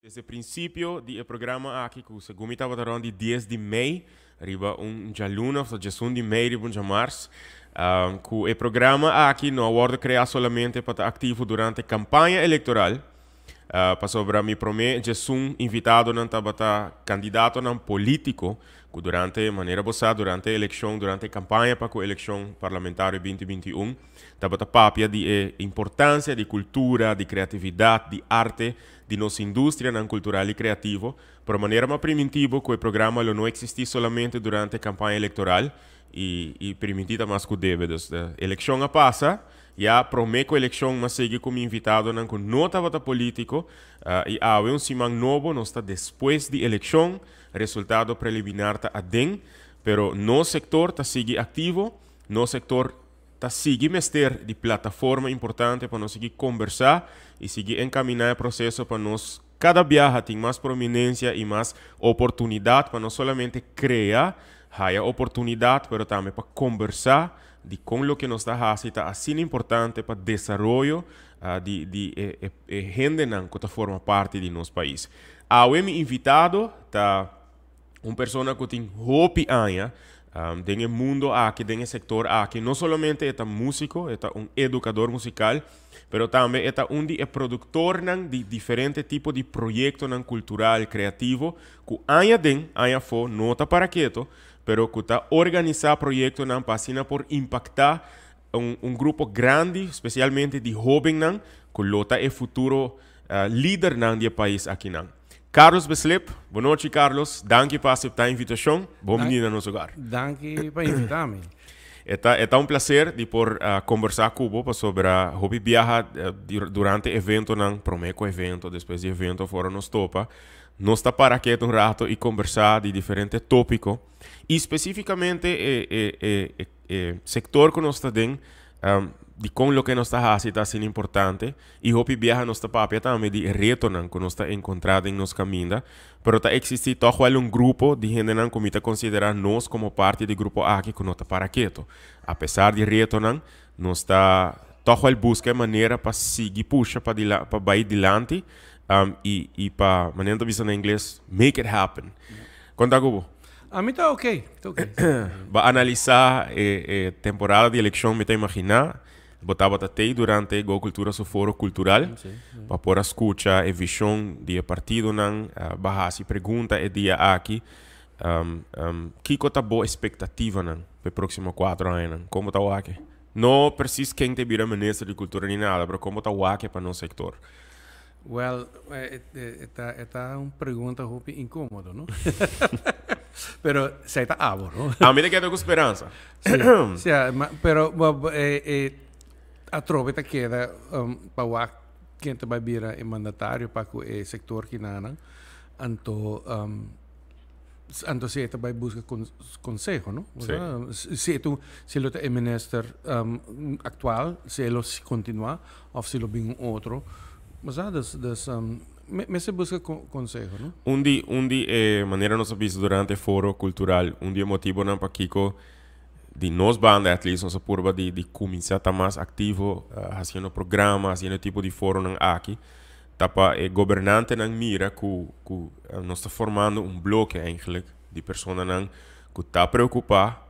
Desde prinsipio di e programa aki ku segun mi tabata rònt di dies di mei riba un djaluna òf djesun di mei riba un djamars ku e programa aki no a wòrdu kreá solamente pa ta aktivo durante kampaña elektoral pasobra mi promé djesun invitadonan tabata kandidatonan polítiko ku durante manera bo sa durante elekshon durante kampaña pa ku elekshon parlamentario binti 21 tabata papia di e importansia di kultura di kreatividat di arte di nos industrianan kultural i kreativo, pero manera m'a primintí bo ku e programa lo no eksistí solamente durante kampaña elektoral i i primintí ta mas ku debe. Dus elekshon a pasa, ya promé ku elekshon m'a sigui ku mi invitadonan ku no tabata polítiko i awe un siman nobo nos ta despues di elekshon, resultado preliminar ta aden, pero nos sektor ta sigui aktivo, nos sektor Ta sigui mester di plataforma importante pa nos sigui kombersá i sigui enkaminá e proseso pa nos kada biaha tin mas prominensia i mas oportunidat pa no solamente krea, haya oportunidat, pero tambe pa kombersá di kon loke nos ta hasi ta asina importante pa desaroyo di di e e hendenan ku ta forma parti di nos pais. Awe mi invitado ta. Un persona ku tin hopi aña den e mundo aki, den e sektor aki. No solamente e ta músiko, e ta un edukador musikal, pero tambe e ta un di e produktornan di diferente tipo di proyektonan kultural, kreativo, ku aña den, aña afó no ta para keto, pero ku ta organisá proyektonan pa asina por impaktá un un grupo grandi, spesialmente di hóbennan, ku lo ta e futuro lidernan di e pais akinan. Carlos Beslip, bon nochi Carlos, danki pa acepta invitacion, bon bini na nos hogar. Danki pa invita mi. E ta, e ta un placer di por conversa cu bo pasobra hopi biaha durante eventonan, prome cu evento, despues di evento of ora nos topa, nos ta para ketu un rato y conversa di diferente topico y specificamente e, e, e, e, e sector cu nos ta den, dikon loke nos ta hasi ta asina importante i hopi biaha nos ta papia tambe di e retonan ku nos ta enkontrá den nos kaminda, pero ta eksistí tòg wèl un grupo di hendenan ku mi ta konsiderá nos komo parti di grupo aki ku no ta para ketu. Apesar di retonan, nos ta tòg wèl buska e manera pa sigui pusha pa pa bai dilanti i i pa, manera nan ta bisa na ingles, make it happen. Kon ta ku bo? Ami ta ok, ta ok. Bo a analisá e e temporada di elekshon mi ta imaginá bo tabata tei durante Go Cultura su foro kultural pa por a skucha e vishon di e partidonan, bo a hasi pregunta e dia aki. Kiko ta bo espektativanan pa e próksimo kuatro añanan? Kon bo ta wak e? No presis ken ta bira minister di kultura ni nada, pero kon bo ta wak e pa nos sektor? Well, e ta e ta un pregunta hopi inkomodo, no? Pero esei ta abo, no? Ami ta keda ku speransa. Sí, sí, ma, pero e e atrobe ta keda pa wak ken ta bai bira e mandatario pa ku e sektor kinanan. Anto anto si e ta bai buska konseho, no? Sí. Si e tu si lo ta e minister aktual, si e lo kontinuá òf si lo bin un otro. Bo sa, dus dus mester buska konseho, no? Un di un di e manera nos a bisa durante e foro kultural, un di e motibonan pakiko di nos banda at least nos a purba di di kuminsá ta mas aktivo hasiendo programa, hasiendo e tipo di foronan aki, Ta pa e gobernantenan mira ku ku nos ta formando un bloke eigenlijk di personanan ku ta preokupá,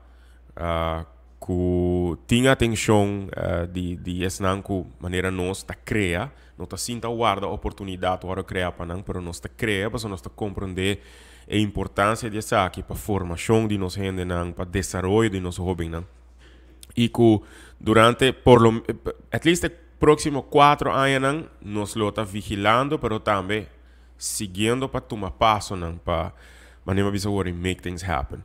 ku tin atenshon di di esnan ku manera nos ta krea, no ta sinta warda oportunidat wòrdu krea pa nan, pero nos ta krea pasobra nos ta komprondé e importansia di esaki pa formashon di nos hendenan, pa desaroyo di nos hóbennan. I ku durante por lo at least e próksimo kuatro añanan nos lo ta vigilando pero tambe siguiendo pa tuma pasonan pa manera mi a bisa awor make things happen.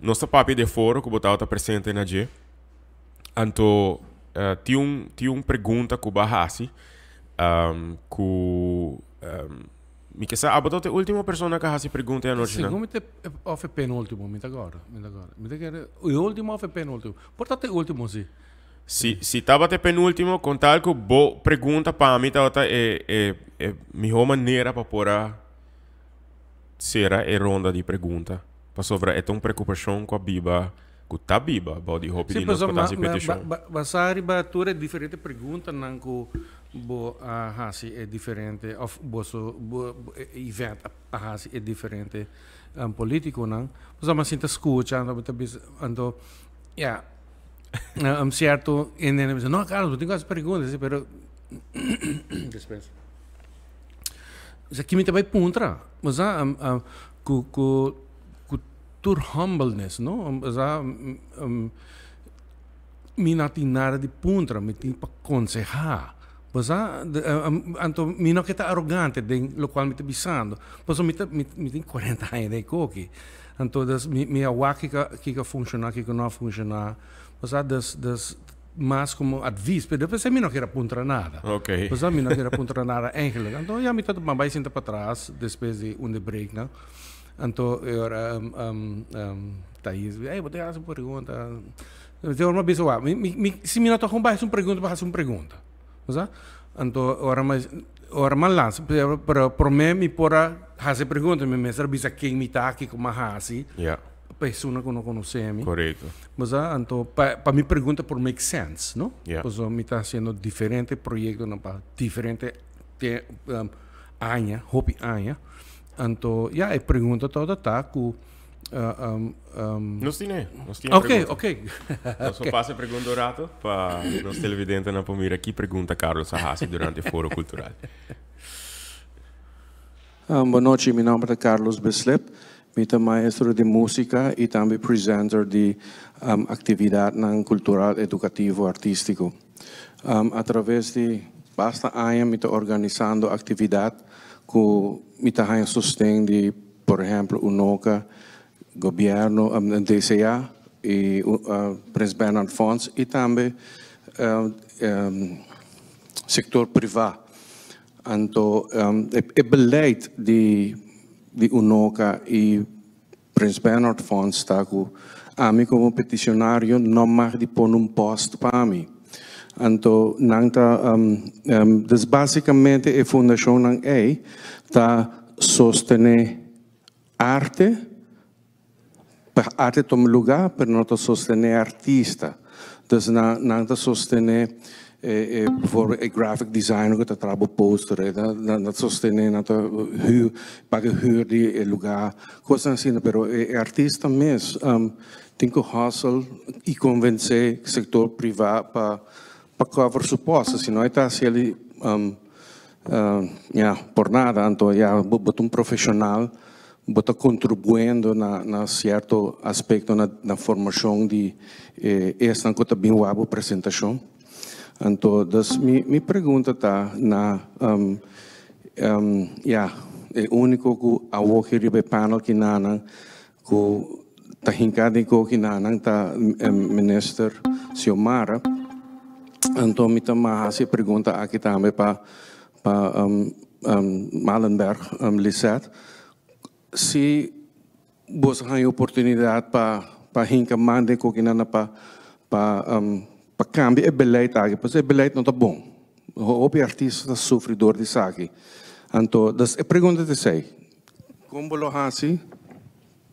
Nos ta papia di e foro ku bo tabata presente na dje. Anto tin un tin un pregunta ku bo a hasi ku Mi ke sa abo ta e ultimo persona ka hasi pregunta e anochi nan. Segun mi ta of e penultimo, mi ta gorda, mi ta gorda. Mi ta kere e ultimo of e penultimo. Por ta e ultimo si. Si, si tabata e penultimo, kon tal ku bo pregunta pa mi tabata e e e miho manera pa por a sera e ronda di pregunta. Pasobra e ta un preokupashon ku a biba, ku ta biba bou di hopi Si, di nos pasobra ku ta hasi ma, ma, petishon. ba, basá riba tur e diferente preguntanan ku. Bo a hasi e diferente of boso bo event a hasi e diferente politiconan. Bo sa sinta scucha, anto bo ta bisa, anto ya, cierto hende a bisa: "No, Carlos, bo tin cu haci pregunta." Si, pero dispensa. Esaki mi ta bay puntra. Bo sa cu tur humbleness, no? Bo sa, mi no tin nada di puntra, mi tin pa conseha. Bo sa, anto mi no ke ta arrogante den locual mi ta bisando. Pasobra mi tin 40 aña den koki. Anto dus mi a wak kiko a funciona, kiko no a funciona. Bo sa, dus mas como advies, pero despues mi no kier a puntra nada. Bo sa, mi no kier a puntra nada eigenlijk. Anto ya mi ta bay sinta patras despues di un de break nan. Anto e ora Thais: "Ey, bo tin haci un pregunta." Mi ora mi a bisa: "Wak, si mi no ta con bay haci un pregunta, bay haci un pregunta." Bo sa? Anto ora mi a lansa, pero prome mi por a haci e pregunta, mi mester a bisa ken mi ta, kico mi a haci, pa esunnan cu no conoce mi. Bo sa? Anto pa mi pregunta por make sense, no? Pasobra mi ta haciendo diferente proyectonan pa diferente aña, hopi aña. Anto ya, e pregunta tabata ta cu Nos tin, nos tin. Ok. Nos a pasa e pregunta un rato pa nos televidentenan por mira ki pregunta Carlos a haci durante e Foro Cultural. Bon nochi, mi nomber ta Carlos Bislip. Mi ta maestro di musica y tambe presenter di actividadnan cultural, educativo, artistico. A traves di basta aña mi ta organisando actividad cu mi ta haya sosten di, por ehempel, UNOCA, gobierno, DCA y Prins Bernhard Fonds y tambe sector priva. Anto e beleid di UNOCA y Prins Bernhard Fonds ta cu ami como peticionario no mag di pone un post pa mi. Anto nan ta, dus basicamente e fundacionnan ey ta sostene arte, pa arte tuma lugar, pero no ta sostene artista. Dus nan ta sostene bijvoorbeeld e graphic designer cu ta traha poster, nan ta sostene, nan ta huur, paga huur di e lugar, cosnan asina, pero e artista mes tin cu hustle y convence sector priva pa cover su post, si no e ta haci ya, por nada. Anto ya, bo ta un profesional, bo ta contribuyendo na cierto aspecto na formacion di esnan cu ta bin wak bo presentacion. Anto, dus mi pregunta ta na ya, e unico cu awo riba e panel kinanan cu ta hinca den cu kinanan ta Minister Xiomara. Anto mi ta haci e pregunta aki tambe pa Malenberg, Lisette. Si bo haya oportunidad pa hinca man den kokinana pa cambia e beleid aki, pasobra e beleid no ta bon. Hopi artista ta sufri door di esaki. Anto, dus e pregunta ta esey: con bo lo haci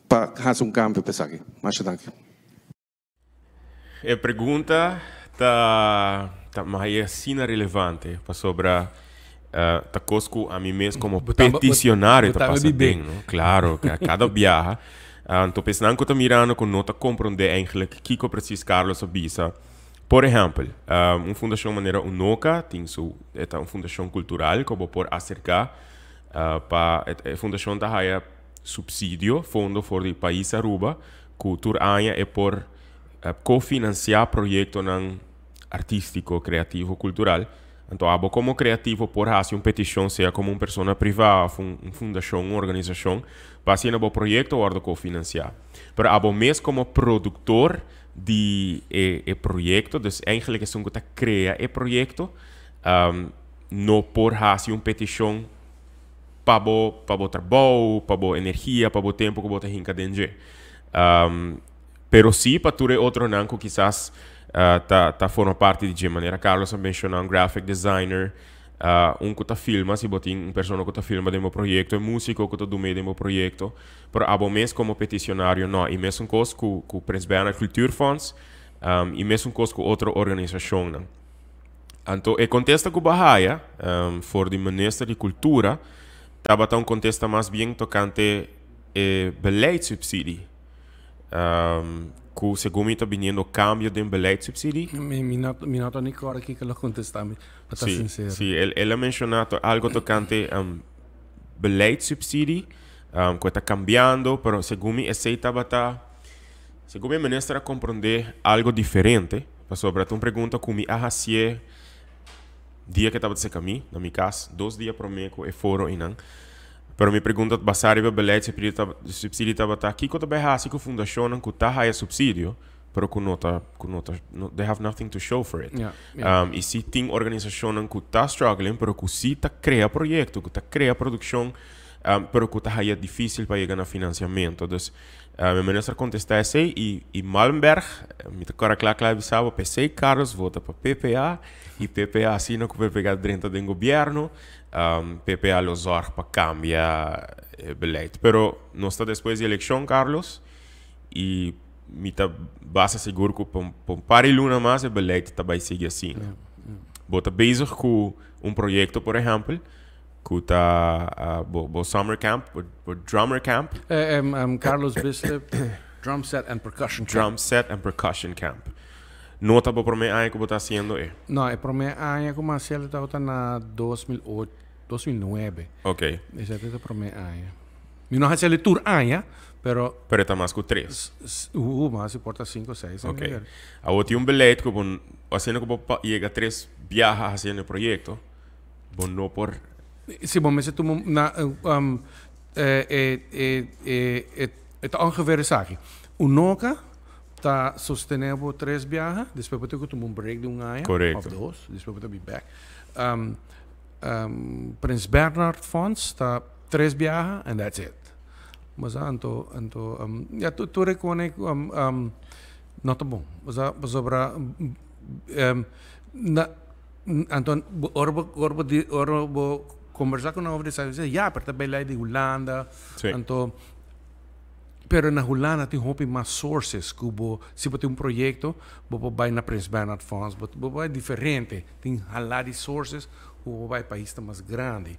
pa haci un cambio pa esaki? Masha danki. E pregunta ta mas asina relevante pasobra ta cos cu ami mes como peticionario ta pasa den, no? Claro, cada biaha. Anto pesnan cu ta mirando cu no ta comprende eigenlijk kico precies Carlos a bisa. Por ehempel, un fundacion manera UNOCA tin su, ta un fundacion cultural cu bo por acerca pa e fundacion ta haya subsidio, fondo for di pais Aruba, cu tur aña e por cofinancia proyectonan artistico, creativo, cultural. Anto abo como creativo por haci un peticion, sea como un persona priva of un fundacion, un organisacion, pa asina bo proyecto wordo cofinancia. Pero abo mes como productor di e proyecto, dus eigenlijk esun cu ta crea e proyecto, no por haci un peticion pa bo trabou, pa bo energia, pa bo tempo cu bo ta hinca den dje. Pero si pa tur e otronan cu kisas ta forma parti di dje, manera Carlos a menciona, un graphic designer, un cu ta filma, si bo tin un persona cu ta filma den bo proyecto, un musico cu ta duna den bo proyecto, pero abo mes como peticionario no. Y mesun cos cu Prins Bernhard Cultuurfonds y mesun cos cu otro organisacionnan. Anto e kontesta ku bo a haya for di Minister di Kultura tabata un kontesta mas bien tokante e beleidssubsidie. Ku segun mi ta biniendo kambio den beleidssubsidie. Mi no mi no ta ni kòrda kiko el a kontestá mi, pa ta sinsero. Si, el a menshoná algo tokante beleidssubsidie ku e ta kambiando, pero segun mi esei tabata, segun mi e minister a komprondé algo diferente. Pasobra ta un pregunta ku mi a hasié dia ku e tabata serka mi, na mi kas, dos dia promé ku e foro einan. Pero mi pregunta basá riba beleid subsidio tabata, kiko ta bai hasi ku fundashonnan ku ta haya subsidio, pero ku no ta, ku no ta, they have nothing to show for it. I si tin organisashonnan ku ta struggling, pero ku si ta krea proyekto, ku ta krea produkshon, pero ku ta haya difísil pa yega na finansiamentu. Dus, Mi minister contesta esey y y Malmberg, mi ta cora cla cla bisa bo p'esey Carlos vota pa PPA y PPA asina cu PPA drenta den gobierno, PPA lo zorg pa cambia e beleid. Pero nos ta despues di eleccion Carlos y mi ta basta sigur cu pa un par di luna mas e beleid ta bay sigui asina. Bo ta bezig cu un proyecto por ehempel. Ku ta bo bo summer camp, bo bo drummer camp. Carlos Bislip Drum Set and Percussion Camp. Drum Set and Percussion Camp. No ta bo promé aña ku bo ta hasiendo e? No, e promé aña ku mi a hasiel tabata na 2008, 2009. Ok. Esei ta e promé aña. Mi no hasiel e tur aña, pero. Pero e ta mas ku tres. Mas si por ta sinku o seis. Ok. Awor tin un beleid ku bo, asina ku bo yega tres biaha hasiendo e proyekto. Bo no por. Si bo mester tuma na e e e e ta ongeveer esaki. Unoka ta sostené bo tres biaha, despues bo tin ku tuma un break di un aña Korekto. òf dos, despues bo ta bin bèk. Prins Bernhard Fonds ta tres biaha and that's it. Bo sa anto anto ya tur e kone no ta bon. Bo sa pasobra na. Anto ora bo ora bo di ora bo kombersá ku nan over di esaki, bo bisa ya, pero ta bay lei di Hulanda. Sí. Anto, pero na Hulanda tin hopi mas sources ku bo, si bo tin un proyekto, bo por bai na Prins Bernhard Fonds, bo bo bai diferente, tin hala di sources ku bo por bai pais ta mas grandi.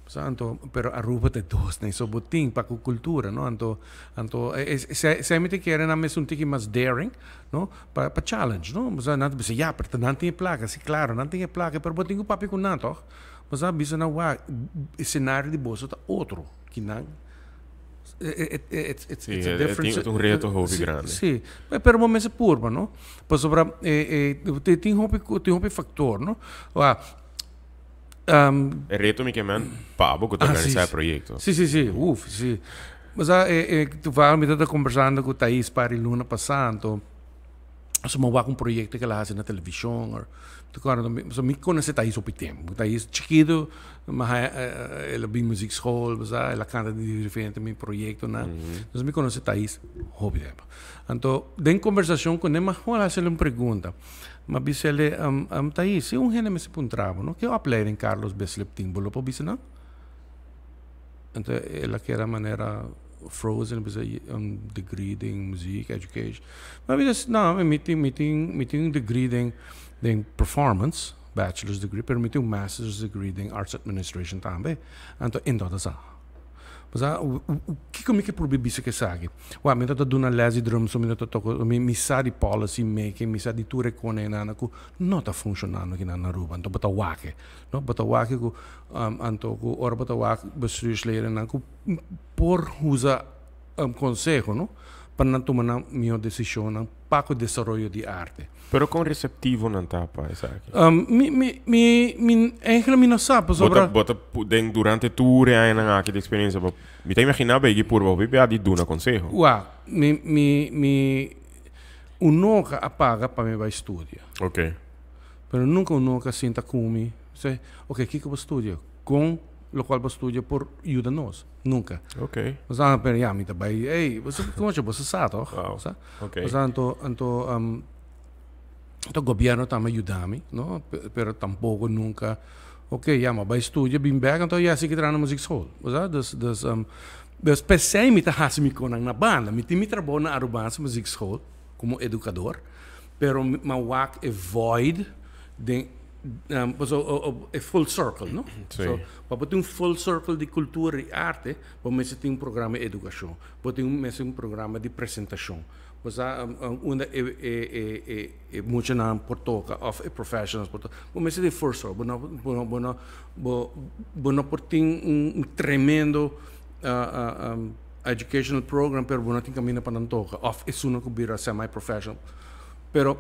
Sa anto, pero Aruba ta e dos ne, so bo tin pa ku kultura, no? Anto, anto e e esei mi ta kere nan mester un tiki mas daring, no? Pa pa challenge, no? Bo sa nan ta bisa, ya, pero ta nan tin e plaka. Si, klaro, nan tin e plaka, pero bo tin ku papia ku nan, tòg? Bo sa bisa nan, wak, e senario di boso ta otro ki nan. It's Sí, a e different tin un reto hopi grandi. Sí, pero bo mester purba, no? Pasobra e e tin hopi tin hopi faktor, no? Wak, E reto mi ke men pa bo ku ta organisa e proyekto. Sí, sí, sí, uf, sí. Bo sa, e, e, toevallig mi tabata kombersando ku Thais par di luna pasá, anto so mi a wak un proyekto ku el a hasi na televishon or mi ta kòrda, so mi konosé Thais hopi tempu. Thais chikitu mi a haña el a bin muziekschool, bo sa, el a kanta den diferente mi proyektonan. Entonces mi konosé Thais hopi tempu. Anto den kombersashon kuné mi a hasi el un pregunta. Mi a bisa el, Thais, si un hende mester puntra bo, no, ke opleiding Carlos Bislip tin, bo lo por bisa nan? Anto el a keda manera frozen, bisa un degree den muziek, education. Ma mi bisa, no, mi tin, mi tin, mi tin un degree den, den performance, bachelor's degree, pero mi tin un master's degree den arts administration tambe. Anto e no ta sa. Pasobra kiko mi ke purba bisa ku esaki? Wak, mi ta duna les di drums, mi ta toka, mi, mi sa di policy making, mi sa di tur e konenan ku no ta funshonando kinan na Aruba. Anto bo ta wak e. No, bo ta wak ku anto ku ora bo ta wak bestuursledennan ku por usa konseho no pa nan tuma nan mihó desishonnan pa ku desaroyo di arte. Pero kon reseptivo nan ta pa esaki? Mi mi mi mi eigenlijk mi no sa pasobra. Bo ta bo ta den durante tur e añanan aki di eksperensia bo mi ta imaginá bo e purba hopi bia di duna konseho. Wak mi mi mi unoka a paga pa mi bai studia. Oké. Pero nunca un nunca sinta cu mi, say, ok, kico bo studia? Con locual bo studia por yuda nos? Nunca. Ok. Bo sa, pero ya, mi ta bay, ey, bo sa, como bo sa toch? Wow. Sa? Ok. Bo sa, anto, anto, anto gobierno tambe yuda mi, no? Pero tampoco nunca, ok, ya, mi a bay studia, bin bek, anto ya sigui traha na muziekschool. Bo sa? Dus, dus, dus p'esey mi ta haci mi conan na banda. Mi tin mi trabou na Arubaanse Muziekschool como educador. Pero mi a wak e void den So, e full circle, no? Si. So, pa bo tin un full circle di cultura y arte, bo mester tin un programa di educacion, bo tin mester un programa di presentacion. Bo sa, unda e muchanan por toca of e professionals por toca. Bo mester tin full circle. Bo no, bo no, bo no, bo no por tin un tremendo educational program, pero bo no tin caminda pa nan toca. Of esun cu bira semi-professional. Pero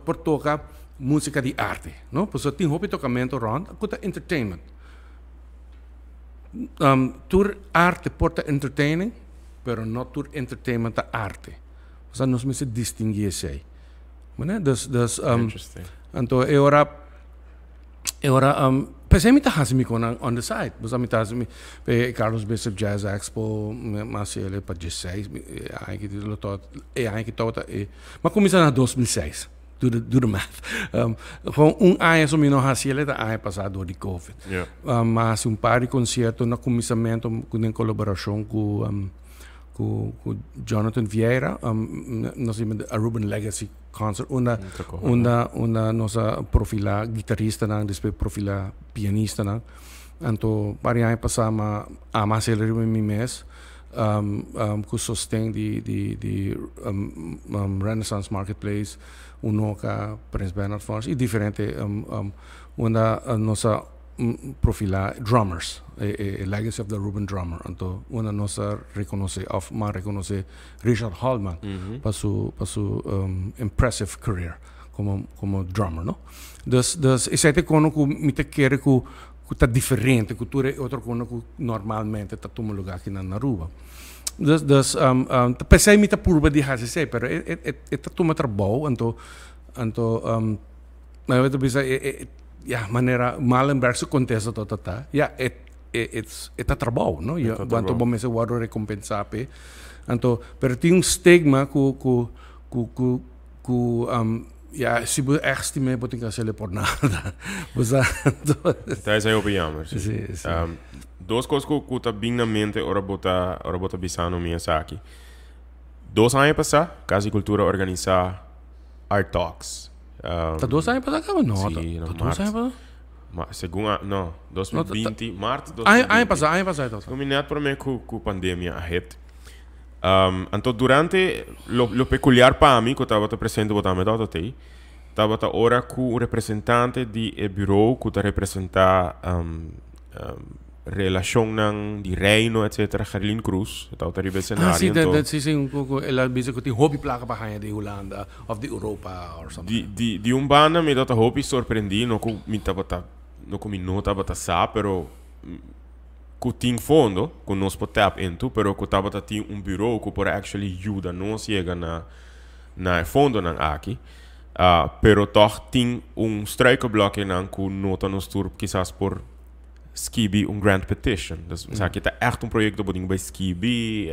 por toca musica di arte, no? Pasobra tin hopi tocamento rond cu ta entertainment. Tur arte por ta entertaining, pero no tur entertainment ta arte. Osea, nos mester distingui esey. Né? Dus anto e ora p'esey mi ta haci mi cosnan on the side. Bo sa, mi ta haci mi e Carlos Bishop Jazz Expo, mas ele pa 16, aña cu lo to, e aña cu tabata e, m'a cuminsa na 2006. Do the math. Gewoon un aña so mi no haci ele ta aña pasa door di COVID. M'a haci un par di concierto na cuminsamento en colaboracion cu Jonathan Vieira, nos yama Aruban Legacy Concert, unda nos a profila guitaristanan, despues profila pianistanan. Anto, varios aña pasa, m'a haci riba mi mes, cu sosten di Renaissance Marketplace, Unoca, Prins Bernhard Fonds y diferente, unda nos a profila drummers, e Legacy of the Aruban Drummer. Anto, unda nos a reconoce, of m'a reconoce Richard Hallman pa su impressive career como drummer, no? Dus esey ta cos cu mi ta kere cu ta diferente, cu tur otro cos cu normalmente ta tuma luga aki na Aruba. Dus p'esey mi ta purba di haci esey, pero e ta tuma trabou, anto maar mi ta bisa, ja, manera Malenberg su contesta tot ta, ja, e ta trabou, no? E ta Anto trabou. Bo mester wordo recompensa pe. Anto, pero tin un stigma cu, ja, si bo echt stima, bo tin cu haci por nada. Bo sa, anto, Ta esey hopi jammer. Si. Si. Dos cos cu ta bin na mente ora bo ta bisando mi esaki. 2 aña pasa, Cas di Cultura a organisa Art Talks. Ta 2 aña pasa caba? No, Si, ta, na ta 2 maart. aña pasa? Ma, segun a, no, 2020, maart 2020. Aña pasa, anto. Como net prome cu pandemia a hit. Anto durante lo peculiar pa mi, cu tabata presente, bo tambe tabata tey, tabata ora cu un representante di e bureau cu ta representa relacionnan di reino, etc. Gerlin Cruz, tabata riba escenario. Ah, si, anto, si, el a bisa cu tin hopi placa pa haya di Hulanda of di Europa or something. Di un banda mi tabata hopi sorprendi, no cu mi tabata, no cu mi no tabata sa, pero cu tin fondo, cu nos por tap into, pero cu tabata tin un bureau cu por actually yuda nos yega na fondonan aki. Pero toch tin un struikelbloknan cu no ta nos tur kisas por skibi un grant petition. Dus esaki ta echt un proyecto bo tin bay skibi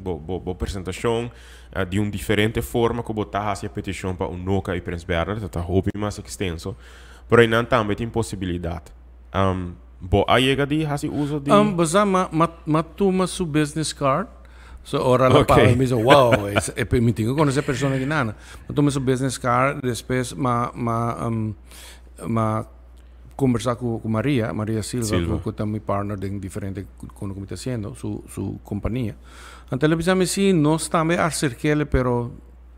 bo presentacion di un diferente forma cu bo ta haci peticion pa Unoca y Prins Bernhard, ta hopi mas extenso. Pero einan tambe tin posibilidad. Bo a yega di haci uso di Bo sa, m'a tuma su business card. So ora la pa mi dice, wow, mi tin cu conoce e persona aki nana. M'a tuma su business card, despues m'a conversa cu Maria, Maria Silva, Silva. Cu ta mi partner den diferente cu mi ta haciendo, su compania. Anto el a bisa mi, si, nos tambe a acerc'e, pero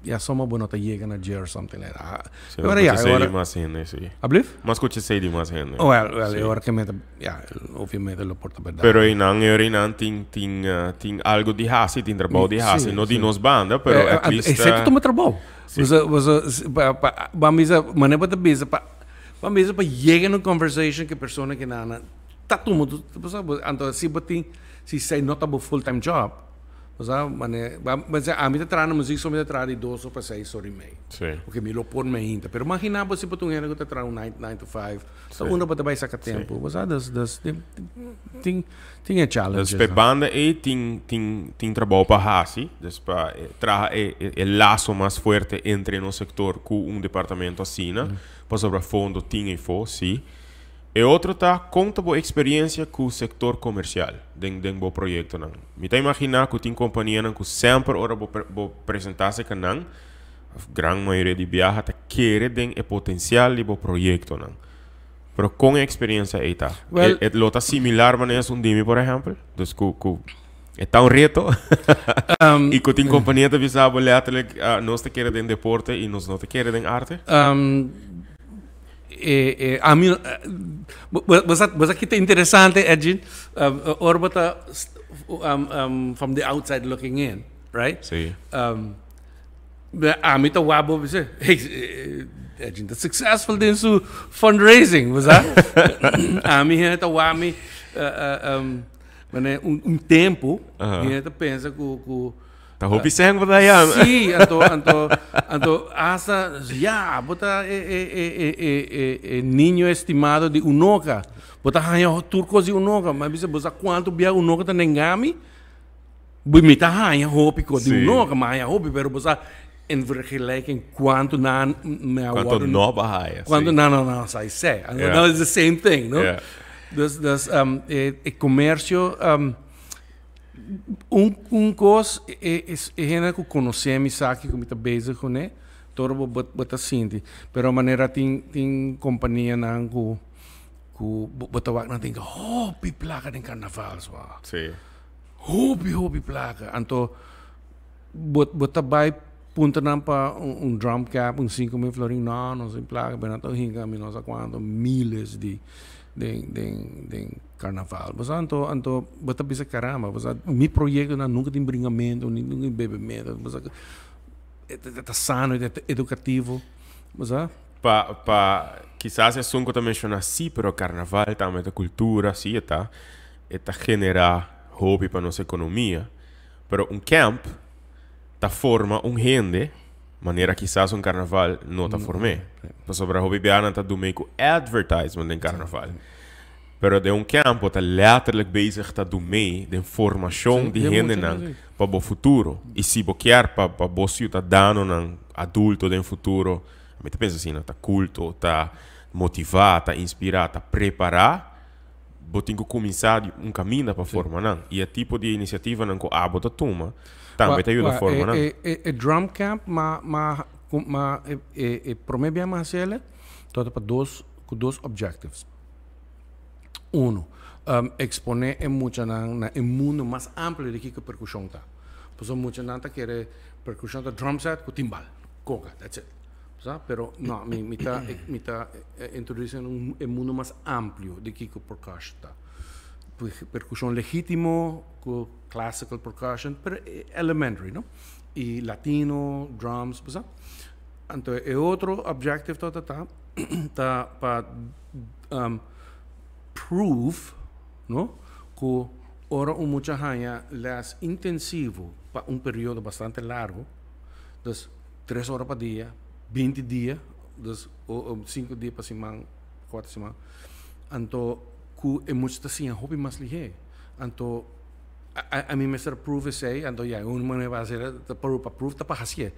ja, sommige bo no ta yega na dje or something like that. Si, Ora, ja, scucha ora, di mas hende, si. Alblief? M'a scucha esey di mas hende. Well, ora cu mi ta, ja, obviamente lo por ta berdad. Pero einan tin algo di hasi, tin trabou di hasi, no di nos banda, pero at least Esey tuma trabou. Você, pa bisa, mane pa bisa pa yega na conversation cu persona cu na ta tuma, bo sabi, anto si bo tin, si esey no ta bo full time job, bo sabi, mane, mas ami ta traha na muziek, so mi ta traha di 2 pa 6 or y mei. Porque mi lo por mainta. Pero imagina bo si bo tin un hende cu ta traha un 9 to 5. So uno bo ta bay saca tempo. Bo sabi, dus tin e challenges. Dus pe No? banda e tin trabou pa hasi, dus pa traha e laso mas fuerte entre nos sector cu un departamento asina, pa sobre fondo tin e fo, si. E otro ta conta bo experiencia cu sector comercial den bo proyectonan. Mi ta imagina cu tin companianan cu semper ora bo presenta nan. Gran mayoria di biaha ta kere den e potencial di bo proyectonan. Pero con e experiencia ei ta? Well, E lo ta similar manera esun di mi, por ehempel? Dus cu e ta un reto. Y cu tin compania ta bisa bo letterlijk, nos ta kere den deporte y nos no ta kere den arte? Ami, bo sa, bo sa ki ta interesante, Edjean? Ora bo ta from the outside looking in, right? Sí. Ami ta wak bo bisa, hey, Edjean ta successful den su fundraising, bo sa? Ami hende ta wak mi, mane un tempo, hende ta pensa ku Ta hopi sèn bo ta haña. Sí, anto, anto, anto hasta, ya, bo ta e niño estimado di Unoca. Bo ta haña tur kos di Unoca. Mi a bisa, bo sa kuantu bia Unoca ta nenga mi? Mi ta haña hopi kos di Unoca, mi a haña hopi, pero bo sa en vergelijking kuantu nan me a Kuantu wòrdu no bo a haña, sí. Kuantu nan no a sa esei. Anto, now it's the same thing, no? Dus, dus, e komersio, un kos e hende ku konosé mi sa kiko mi ta bezig kuné, tur bo bo ta sinti. Pero manera tin tin kompanianan ku ku bo ta wak nan tin hopi plaka den karnaval swa. Sí. Hopi hopi plaka. Anto bo bo ta bai puntra nan pa un drum cap un 5000 florin, no, no sin plaka, pero nan ta hinka mi no sa kuantu miles di den den den Carnaval. Bo sa anto anto bo ta bisa caramba, bo sa mi proyectonan nunca tin bringamento ni nunca tin bebemento, bo sa e ta sano, e ta educativo, bo sa. Pa pa kisas esun ku ta menshoná sí, pero carnaval tambe ta cultura, sí e ta, e ta generá hopi pa nos economia, pero un camp ta forma un hende manera kisas un carnaval no ta form'é. Pasobra hopi biaha nan ta dum'é ku advertisement den carnaval. Pero den un camp bo ta letterlijk bezig ta dum'é den formacion di hendenan pa bo futuro. Y si bo kier pa pa bo ciudadanonan adulto den futuro, mi ta pensa asina, ta culto, ta motiva, ta inspira, ta prepara, bo tin ku kuminsá di un kaminda pa forma nan. I e tipo di inisiativanan ku abo ta tuma tambe ta yuda forma nan. E drum camp ma ma ma e promé bia mi hasi el tabata pa dos ku dos objectives. Uno, eksponé e muchanan na e mundu mas amplio di kiko perkushon ta. Pasobra muchanan ta kere perkushon ta drum set ku timbal, koka, that's it. Sa? Pero no, mi, mi ta, mi ta introduci un, e mundo mas amplio di kiko percussion ta. Percusion legitimo, cu classical percussion, pero elementary, no? Y latino, drums, bo sa? Anto e otro objective ta ta, ta pa prove, no? Cu ora un mucha haña les intensivo pa un periodo bastante largo, dus 3 ora pa dia, 20 dia, dus 5 dia pa siman, 4 siman. Anto ku e mucha ta siña hopi mas lihé. Anto ami mester prove esei, anto ya, un manera pa hasi ta pa prove ta pa hasié.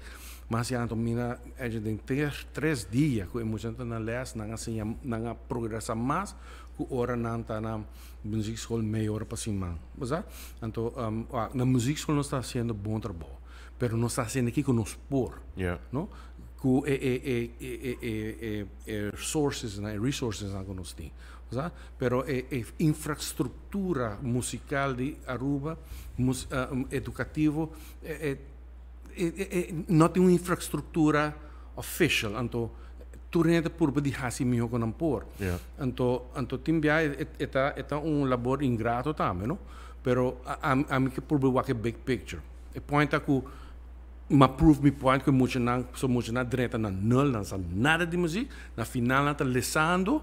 Mas ya anto mira ellos den 3 dia ku e mucha ta na les, nan a siña, nan a progresa mas ku ora nan ta na muziekschool mei ora pa siman. Bo sa? Anto na muziekschool nos ta hasiendo bon trabou. Pero nos ta haciendo kiko nos por. No? Ku e e e e e e e e sources nan, e resources nan ku nos tin. Sa? Pero e e infrastructura musical di Aruba, mus educativo, e e e e no tin un infrastructura official. Anto tur hende ta purba di haci miho ku nan por. Anto anto tin bia e e ta e ta un labor ingrato tambe, no? Pero ami ke purba wak e big picture. E point ta ku m'a prove mi point ku e muchanan, pasobra muchanan drenta na nul, nan sa nada di muzik, na final nan ta lesando,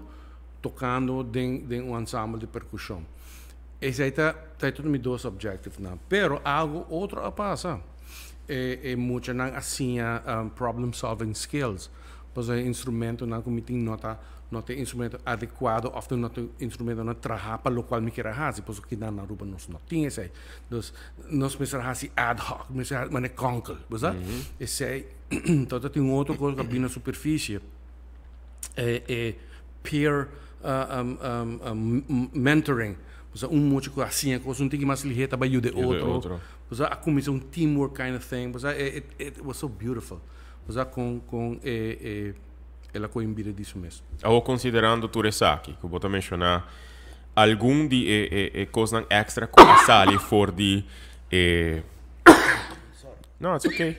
tokando den den un ensemble di perkushon. Esei ta ta tur mi dos objectivenan. Pero algo otro a pasa. E e muchanan a siña problem solving skills. Pasobra e instrumentonan ku mi tin no ta no ta e instrumento adekuado òf no ta e instrumentonan traha pa lokual mi kier a hasi, pasobra kinan na Aruba nos no tin esei. Dus nos mester hasi ad hoc, mester hasi manera konkel, bo sa? Esei tot a tin un otro kos ku a bini na superfisie, e e peer mentoring. Bo sa un mucha ku a siña kos un tiki mas lihé ta bai yuda e otro. Bo sa a kuminsá un teamwork kind of thing. Bo sa it was so beautiful. Osea con con e e el a coge bida di su mes. Awor considerando tur esaki cu bo ta menciona, algun di e e e cosnan extra cu a sali for di e No, it's okay.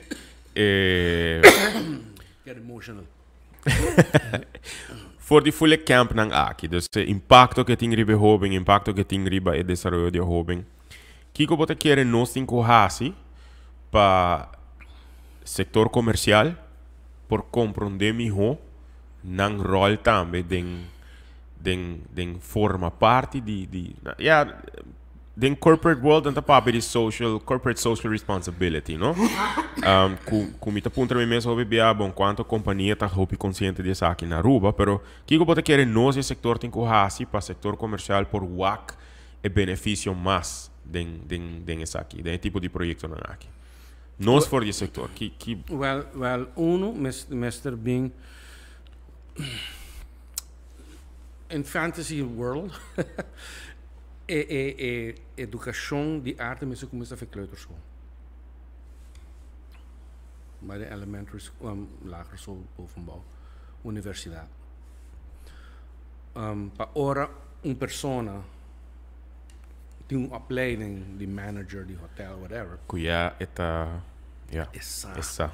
E Get emotional. For di full e campnan aki, dus e impacto cu e tin riba e hoben, impacto cu e tin riba e desaroyo di e hoben. Kico bo ta kere nos tin cu haci pa sector comercial por comprende miho nan rol tambe den den den forma parti di di ya den corporate world nan ta papia di social corporate social responsibility no cu cu mi ta puntra mi mes hopi bia bon cuanto compania ta hopi consciente di esaki na Aruba pero kico bo ta kere nos e sector tin cu haci pa sector comercial por wak e beneficio mas den den den esaki den e tipo di proyectonan aki nos for di e sector ki ki Wel wel uno mester bin in fantasy world e e e educacion di arte mester cuminsa for kleuterschool bij de elementary school lagere school bovenbouw universidad pa ora un persona tin un opleiding di manager di hotel whatever. Cu ya e ta ya e sa.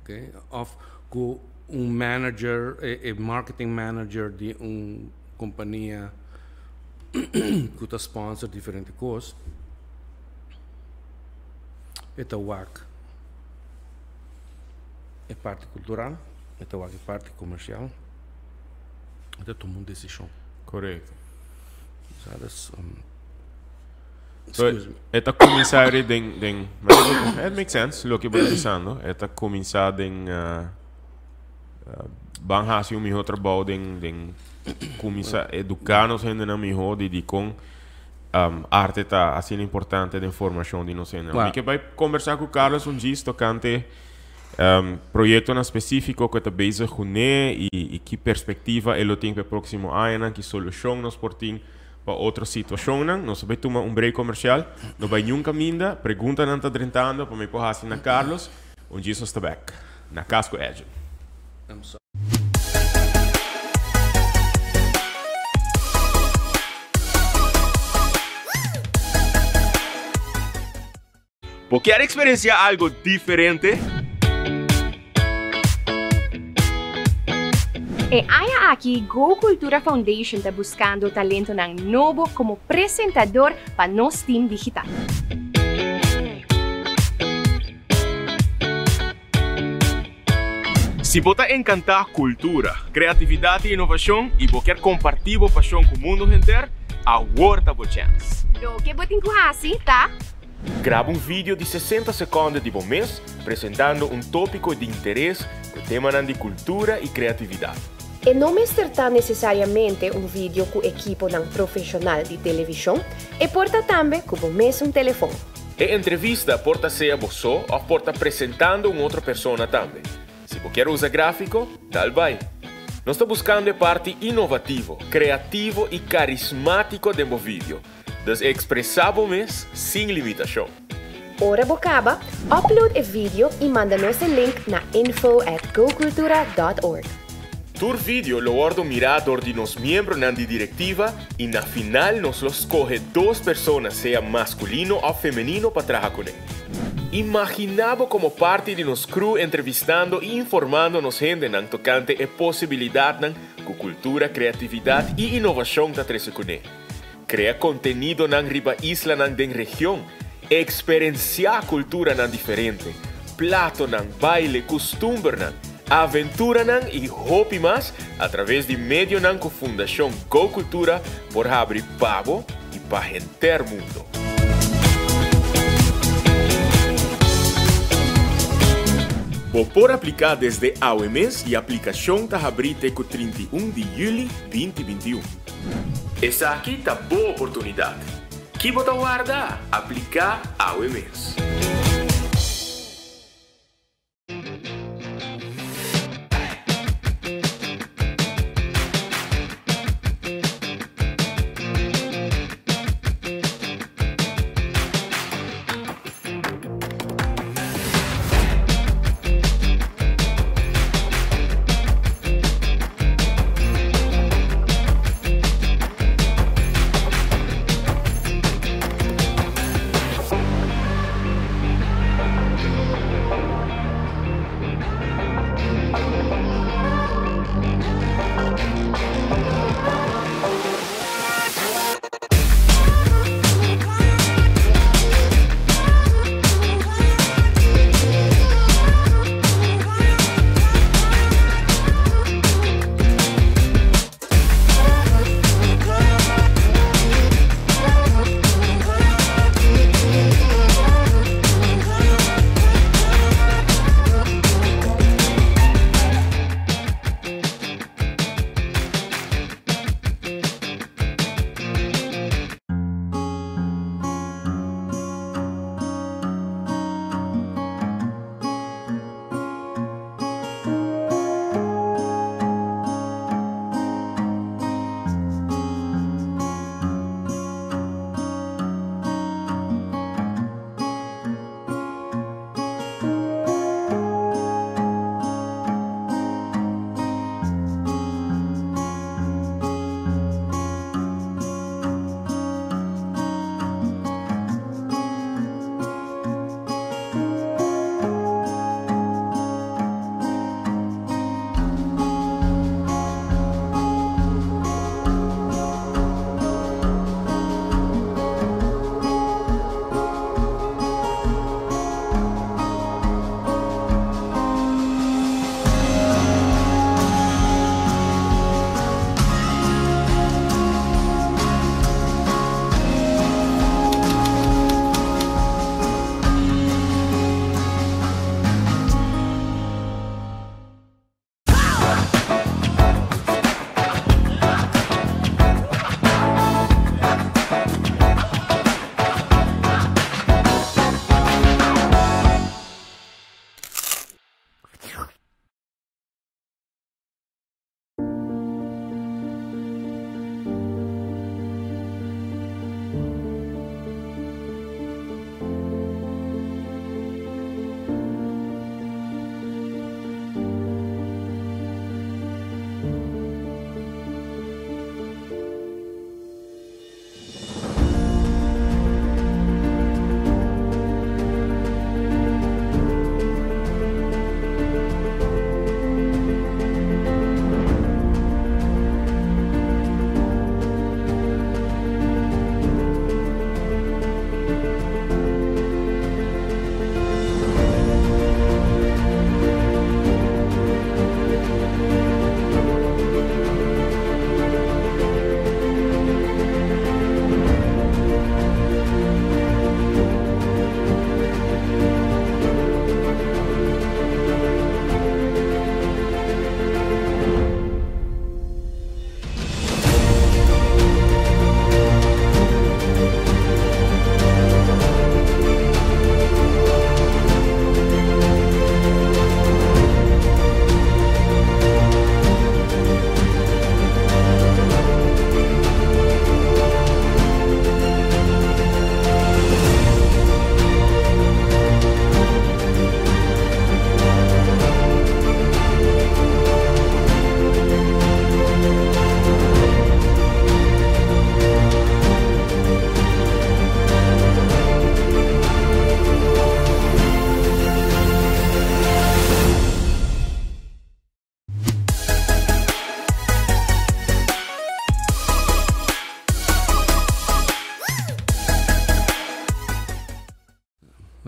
Okay of cu un manager e marketing manager di un compania cu ta sponsor diferente cos e ta wak e parti cultural e ta wak e parti comercial. E ta tuma un desishon. Korekto. Sa dus So, excuse me. e ta kuminsá ri den den it makes sense loke bo ta bisando. E ta kuminsá den ban hasi un mihó trabou den den kuminsá eduká nos hendenan mihó di dikon arte ta asina importante den formashon di nos hendenan. Mi ke bai kombersá ku Carlos un djis tokante Proyectonan specifico cu e ta bezig cune y ki perspectiva e lo tin pa e proximo añanan, ki solucion nos por tin pa otro situacionnan. Nos ta bay tuma un break comercial, no bay niun caminda, preguntanan ta drentando pa mi por haci na Carlos. Un djis nos ta bek na Cas cu Edjean. Bo kier experiencia algo diferente? E aña aki Go Cultura Foundation ta buscando talentonan nobo como presentador pa nos team digital. Si bo ta encanta cultura, creatividad y innovacion y bo kier comparti bo pasion cu mundo henter, awor ta bo chance. Loke bo tin cu haci ta. Graba un video di 60 seconde di bo mes presentando un topico di interes cu temanan di cultura y creatividad. E no mester ta necesariamente un video cu ekiponan profesional di television, e por ta tambe cu bo mesun telefon. E entrevista por ta sea bo so of por ta presentando un otro persona tambe. Si bo kier usa grafico, dal bai. Nos ta buscando e parti inovativo, creativo y carismatico den bo video. Dus expresa bo mes sin limitacion. Ora bo caba, upload e video y manda nos e link na info at gocultura dot org. Tur video lo wordo mira dor di nos miembronan di directiva y na final nos lo scoge dos persona sea masculino of femenino pa traha cune. Imagina bo como parti di nos crew entrevistando y informando nos hendenan tocante e posibilidadnan cu cultura, creatividad y innovacion ta trece cune. Crea contenidonan riba islanan den region, experencia culturanan diferente, platonan, baile, custumbernan, aventuranan y hopi mas a traves di medionan cu Fundacion Go Cultura por habri pa bo y pa henter mundo. Bo por aplica desde awe mes y aplicacion ta habri te cu 31 di juli 2021. Esaki ta bo oportunidad. Ki bo ta warda? Aplica awe mes.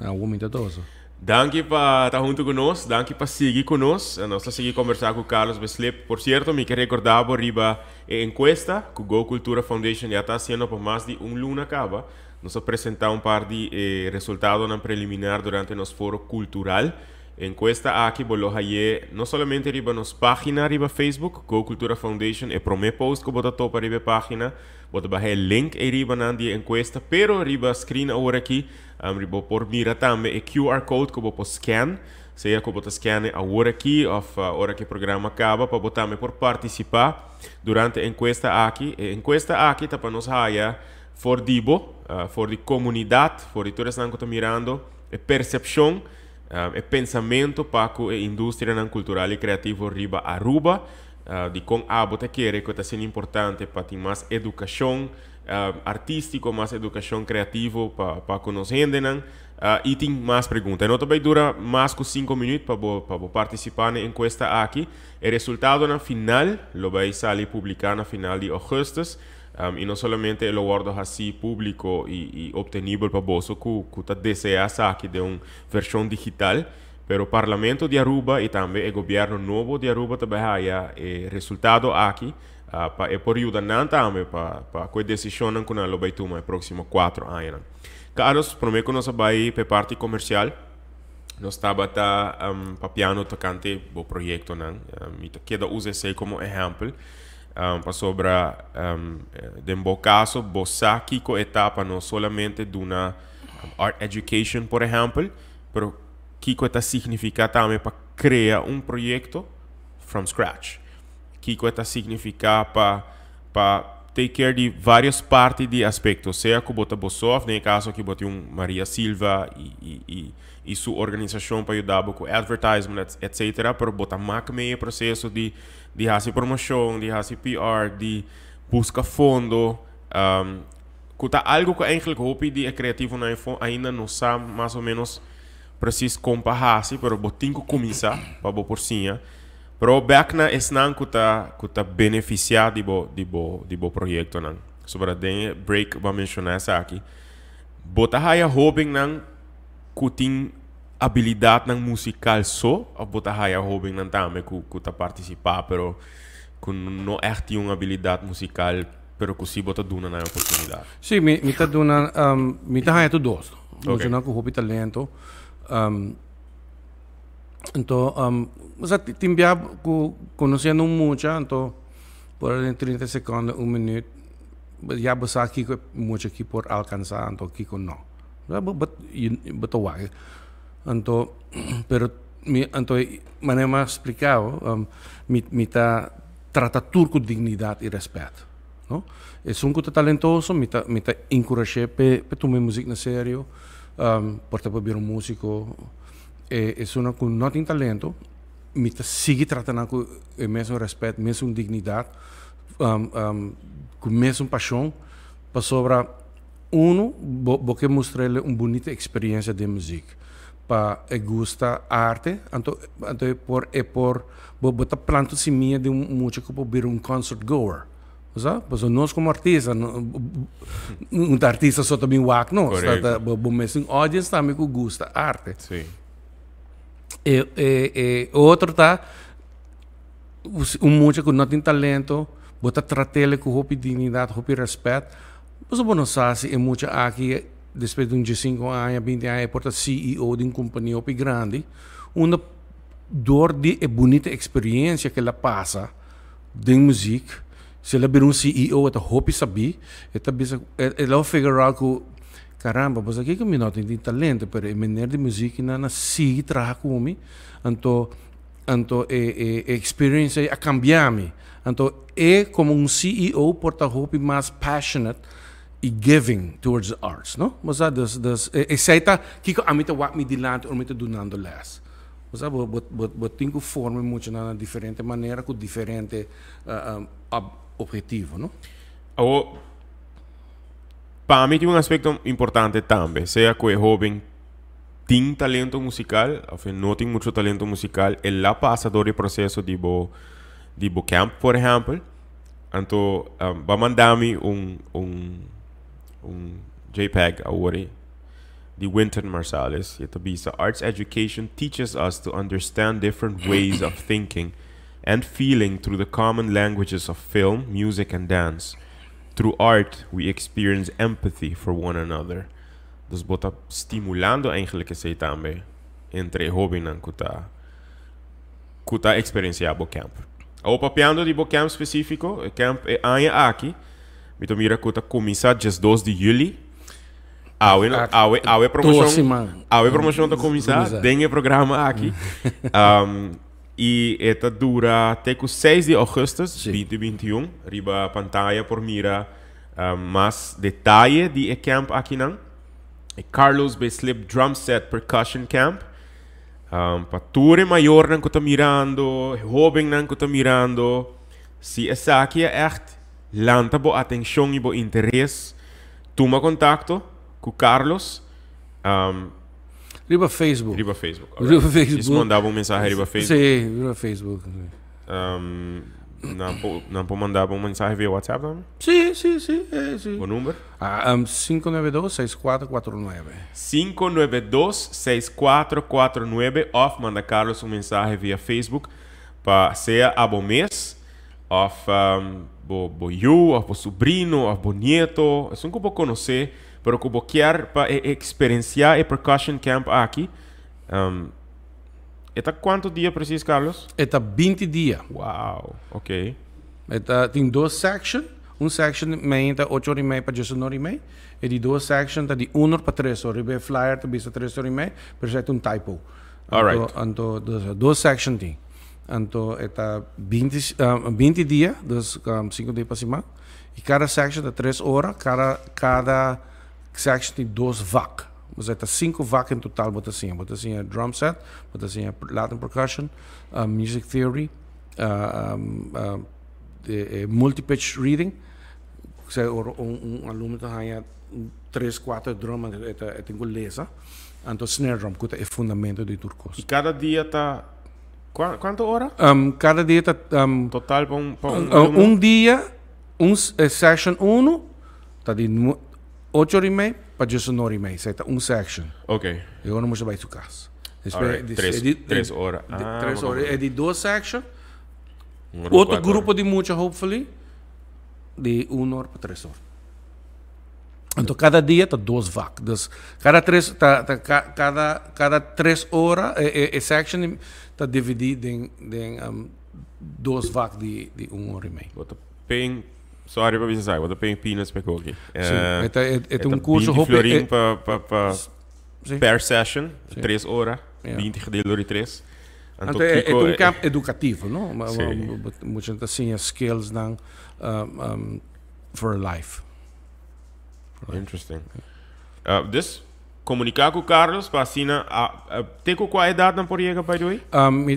Awor mi ta toso. Danki pa ta huntu ku nos, danki pa sigui ku nos. Nos ta sigui kombersá ku Carlos Bislip. Por sierto, mi ke rekordá bo riba e enkuesta ku Go Cultura Foundation ya ta hasiendo pa mas di un luna kaba. Nos a presentá un par di e resultadonan preliminar durante nos foro kultural. E enkuesta aki bo lo haye no solamente riba nos página riba Facebook, Go Cultura Foundation, e promé post ku bo ta topa riba e página, bo ta baha e link ei riba nan di e enkuesta, pero riba screen awor aki bo por mira tambe e QR code ku bo por scan, sea ku bo ta scan e awor aki òf ora ku e programa kaba pa bo tambe por partisipá durante e enkuesta aki. E enkuesta aki ta pa nos haya for di bo, for di komunidat, for di tur esnan ku ta mirando, e persepshon, e pensamentu pa ku e industrianan kultural i kreativo riba Aruba, dikon abo ta kere ku ta asina importante pa tin mas edukashon artístiko, mas edukashon kreativo pa pa ku nos hendenan, i tin mas pregunta. E no ta bai dura mas ku sinku minüt pa bo pa bo partisipá na e enkuesta aki. E resultadonan final lo bai sali publiká na final di ougùstùs. I no solamente e lo wòrdu hasí públiko i optenibel pa boso ku ku ta deseá esaki den un vershon digital, pero Parlamento di Aruba i tambe e gobièrnu nobo di Aruba ta bai haya e resultado aki pa e por yuda nan tambe pa pa ku e desishonnan ku nan lo bai tuma e próksimo kuatro añanan. Carlos, promé ku nos a bai pa e parti komersial, nos tabata papiando tokante bo proyektonan. Mi ta keda usa esei komo ehèmpel. Pasobra den bo kaso bo sa kiko e ta pa no solamente duna art education por ehèmpel, pero kiko e ta signifiká tambe pa krea un proyekto from scratch. Kiko e ta signifiká pa pa take care di vários parti di aspekto, sea ku bo ta bo so òf den e kaso aki bo tin un Maria Silva i i i i su organisashon pa yuda bo ku advertisement etcetera, pero bo ta mak mee e proseso di di hasi promocion, di hasi PR, di busca fondo, cu ta algo cu eigenlijk hopi di e creativonan ainda no sa mas o menos precies con pa hasi, pero bo tin cu cuminsa pa bo por siña. Pero bek na esnan cu ta cu ta beneficia di bo di bo di bo proyectonan. Sobra den e break bo a menciona esaki. Bo ta haya hobennan cu tin abilidatnan musikal so of bo ta haya hobennan tambe ku ku ta partisipá pero ku no ègt tin un abilidat musikal pero ku si bo ta duna nan e oportunidat? Sí, mi mi ta duna mi ta haya tur dos. Muchanan ku hopi talento. Anto osea tin bia ku konosiendo un mucha anto por den trinta sekondo un minüt ya bo sa kiko e mucha aki por alkansá anto kiko no. Bo ta wak. Anto, pero mi, anto manera mi a spliká bo, mi, mi ta trata tur ku dignidat i rèspèt, no. Esun ku ta talentoso mi ta, mi ta enkurash'é p'e, p'e tuma e muzik na serio, por ta por bira un músiko. E esunnan ku no tin talento, mi ta sigui trata nan ku e mesun rèspèt, mesun dignidat, ku mesun pashon, pasobra. Uno, bo bo ke mustr'el un bunita eksperiencia den muzik. Pa e gusta arte, anto anto e por e por bo bo ta planta un simia den un mucha ku por bira un concert goer. Bo sa? Pasobra nos komo artista no ta artista so ta bin wak nos. Ta ta bo bo mester un audience tambe ku gusta arte. Si. E e e otro ta un mucha ku no tin talento, bo ta trat'el ku hopi dignidat, hopi rèspèt. Pasobra bo no sa si e mucha aki despues di un diesinco aña, binti aña e por ta CEO di un compania hopi grandi, unda door di e bunita experiencia cu el a pasa den muziek, si el a bira un CEO e ta hopi sabi, e ta bisa, e lo figure out cu caramba, bo sa kico mi no tin tin talento, pero e meneer di muziek nan a sigui traha cu mi, anto Anto e e experiencia ei a cambia mi. Anto e como un CEO por ta hopi mas passionate y giving towards the arts, no? Bo sa, dus, dus esei ta kiko ami ta wak mi dilanti ora mi ta dunando les. Bo sa, bo, bo, bo, bo tin ku forma e muchanan na diferente manera ku diferente objetivo, no? Awor, pa mi tin un aspecto importante tambe, sea ku e hoben tin talento musical of e no tin mucho talento musical, e la pasa door di proceso di bo di bo camp por ehempel. Anto um, ba manda mi un un un JPEG awor. di Wynton Marsalis. E ta bisa, Arts education teaches us to understand different ways of thinking and feeling through the common languages of film, music and dance. Through art, we experience empathy for one another. Dus bo ta stimulando eigenlijk esey tambe entre e hobennan cu ta cu ta experiencia bo camp. Awor papiando di bo camp specifico, e camp e aña aki, mi ta mira cu ta cuminsa diesdos di juli. Awe no, awe, awe promocion, awe promocion ta cuminsa den e programa aki. Y e ta dura te cu seis di augustus 2021. Riba pantaya por mira mas detaye di e camp akinan. E Carlos Bislip Drum Set Percussion Camp. Pa tur e mayornan cu ta mirando, e hobennan cu ta mirando, si esaki a echt lanta bo atencion y bo interes, tuma contacto cu Carlos. Riba Facebook. Riba Facebook. Riba Facebook. Is mandaba un mensahe riba Facebook. Sí, riba Facebook. Nan por, nan por mandaba un mensahe via WhatsApp tambe? Sí, sí, sí, eh, sí. Bo number? Ah, um, 592-6449. 592-6449 of manda Carlos un mensahe via Facebook pa sea abo mes of um, bo, bo yu of bo sobrino of bo nieto, esun ku bo konosé Pero ku bo kier pa e eksperensiá e percussion camp aki, e ta kuantu dia presis, Carlos? E ta 20 dia. Wow, ok. E ta tin dos section. Un section mei ta ocho ora i mei pa diesun ora i mei. E di dos section ta di un or pa tres or. Riba e flyer ta bisa tres ora i mei, pero esei ta un typo. Alright. Anto, anto dos section tin. Anto e ta 20, 20 dia, dus sinku dia pa siman. Y cada section ta tres ora, cada, cada section tin dos vak. Osea ta cinco vak en total bo ta siña. Bo ta siña drum set, bo ta siña Latin percussion, music theory, multi-pitch reading. Osea ora un, un alumno ta haña tres, cuatro drum e ta, e tin cu lesa. Anto snare drum cu ta e fundamento di tur cos. Y cada dia ta Cuanto ora? Cada dia ta Total pa un pa un alumno? Un dia, un session uno ta di ocho ora y mei pa diesun ora y mei. Esei ta un section. Ok. E ora mucha bai su cas. Alright, tres, tres ora. Ah, tres ora. E di dos section, otro grupo di mucha hopefully di un ora pa tres ora. Anto cada dia ta dos vak. Dus cada tres ta ta cada cada tres ora e e e section ta dividi den den um, dos vak di di un ora y mei. Bo ta paying, sorry pa bisa esaki, bo ta paying peanuts pa e koki. Sí, e ta e e ta un curso hopi florin pa pa pa per session, tres ora, 20 gedeeld door di tres. Anto e ta un camp educativo, no? Mucha ta siña skills nan um, um, for life. Interesting. Dus, comunica cu Carlos pa asina, te cu cua edad nan por yega by the way?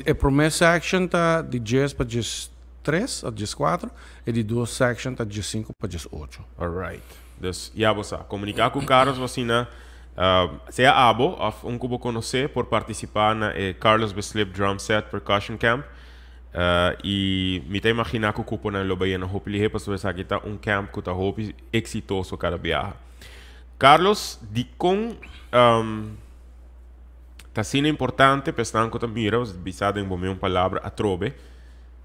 E prome section ta di djes pa djes tres of djes cuatro, e di dos section ta djes cinco pa djes ocho. Alright. Dus, ya bo sa. Comunica cu Carlos pa asina, sea abo of un cu bo conoce por participa na e Carlos Bislip Drum Set Percussion Camp. I mi ta imaginá ku kuponan lo bai yena hopi lihé pasobra esaki ta un camp ku ta hopi eksitoso kada biaha. Carlos, dikon ta asina importante pa esnan ku ta mira, bisa den bo mes palabra atrobe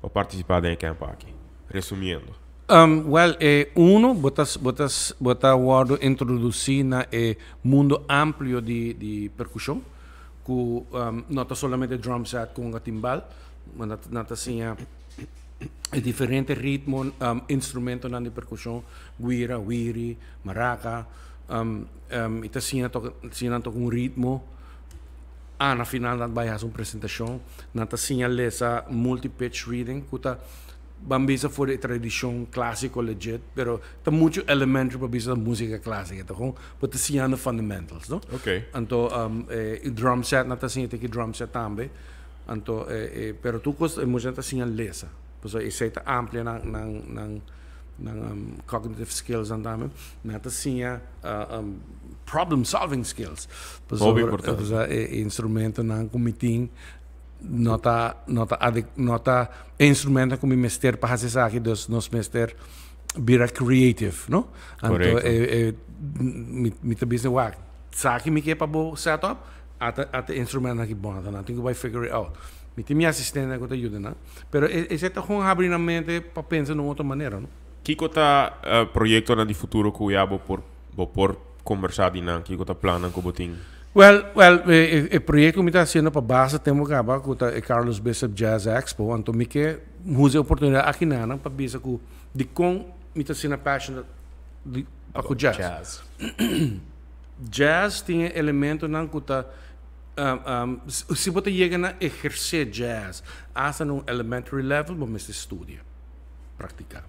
pa partisipá den e camp aki? Resumiendo. Wèl, e uno, bo ta bo ta bo ta wòrdu introdusí na e mundo amplio di di perkushon. Ku no ta solamente drum set konga timbal, ma nan ta siña e diferente ritmo, instrumentonan di perkushon, guira, wiri, maraka, i ta siña toka, siña nan toka un ritmo. A na final nan ta bai hasi un presentashon, nan ta siña lesa multi-pitch reading ku ta Ban bisa for di e tradicion clasico legit, pero ta mucho elementary pa bisa musica clasica. Ta gewoon bo ta siñando fundamentals, no? Okay. Anto um, e drum set nan ta siña tiki drum set tambe. Anto e, e, pero tur cos e muchanan ta siña lesa. Pasobra esey ta amplia nan nan nan nan um, cognitive skills nan tambe. Nan ta siña uh, um, problem solving skills. Hopi importante. Pasobra e instrumentonan cu mi tin No ta no ta adec no ta e instrumento ku mi mester pa hasi esaki, dus nos mester bira creative, no? Anto Correcto. e e mi mi ta bisa wak. Esaki mi ke pa bo set up, ata ata instrumentnan aki bon, ata nan tin ku bai figure it out. Mi tin mi asistentenan ku ta yuda nan, pero e esei ta gewoon habri nan mente pa pensa na un otro manera, no. Kiko ta proyektonan di futuro ku ya bo por bo por kombersá di nan? Kiko ta plannan ku bo tin? Well, well, e e proyekto ku mi ta hasiendo pa basta tempu kaba ku ta e Carlos Bishop Jazz Expo, anto mi ke usa e oportunidat aki nan pa bisa ku dikon mi ta asina passionate di pa ku jazz. Jazz tin e elementonan ku ta si bo ta yega na ehersé jazz asta na un elementary level bo mester studia, praktiká.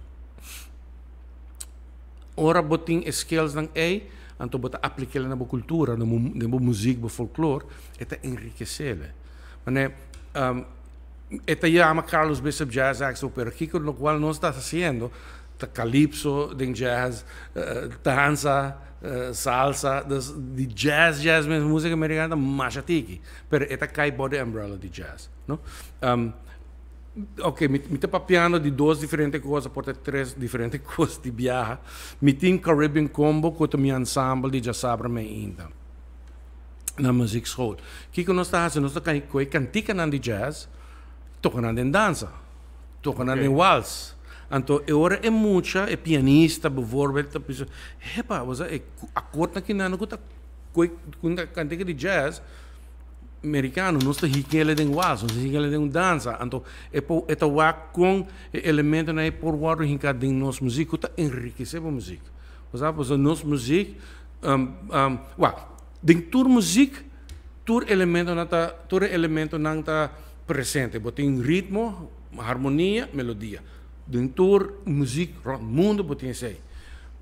Ora bo tin e skillsnan ei, anto bo ta aplik'el na bo kultura, na bo den bo muzik, bo folklor, e ta enrikesé'l. Manera e ta yama Carlos Bishop Jazz Expo, pero kiko lokual nos ta hasiendo ta calypso den jazz, dansa, salsa, dus di jazz jazz mes musika amerikano ta masha tiki, pero e ta kai bou di umbrella di jazz, no. Ok, mi mi ta papiando di dos diferente cosa, por ta tres diferente cos di biaha. Mi tin Caribbean Combo cu ta mi ensemble di djasabra meinta na muziekschool. Kico nos ta haci? Nos ta kai cu e canticanan di jazz, toca nan den dansa, toca nan den wals. Anto e ora e mucha, e pianista bijvoorbeeld ta bisa, hepa, bo sa e acordnan kinan cu ta cu e cantica di jazz, Merikano, nos ta hik'ele den was, nos ta hik'ele den un dansa. Anto e por e ta wak kon e elementonan ei por wòrdu hinká den nos muzik ku ta enrikesé bo muzik. Bo sa, pasobra nos muzik, wak, den tur muzik tur elementonan ta tur e elementonan ta presente. Bo tin ritmo, harmonia, melodia. Den tur muzik rònt mundu bo tin esei.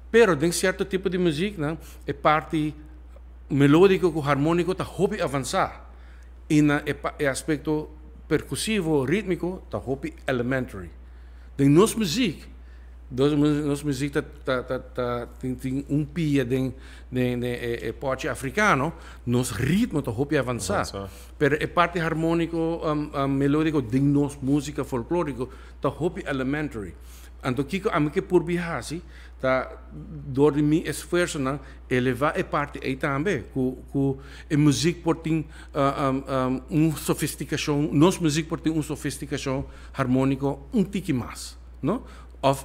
Pero den sierto tipo di muziknan e parti Melódiko ku harmóniko ta hopi avansá i na e e aspekto perkusivo, rítmiko ta hopi elementary. Den nos muzik, nos nos muzik ta ta ta ta tin tin un pia den den den e e pòchi afrikano, nos ritmo ta hopi avansá. Avansá. Pero e parti harmóniko melódiko den nos músika folklóriko ta hopi elementary. Anto kiko ami ke purbi hasi ta dor di mi esfuersonan Elevá e parti ei tambe, ku ku e muzik por tin un sofistikashon, nos muzik por tin un sofistikashon harmóniko un tiki mas, no? Òf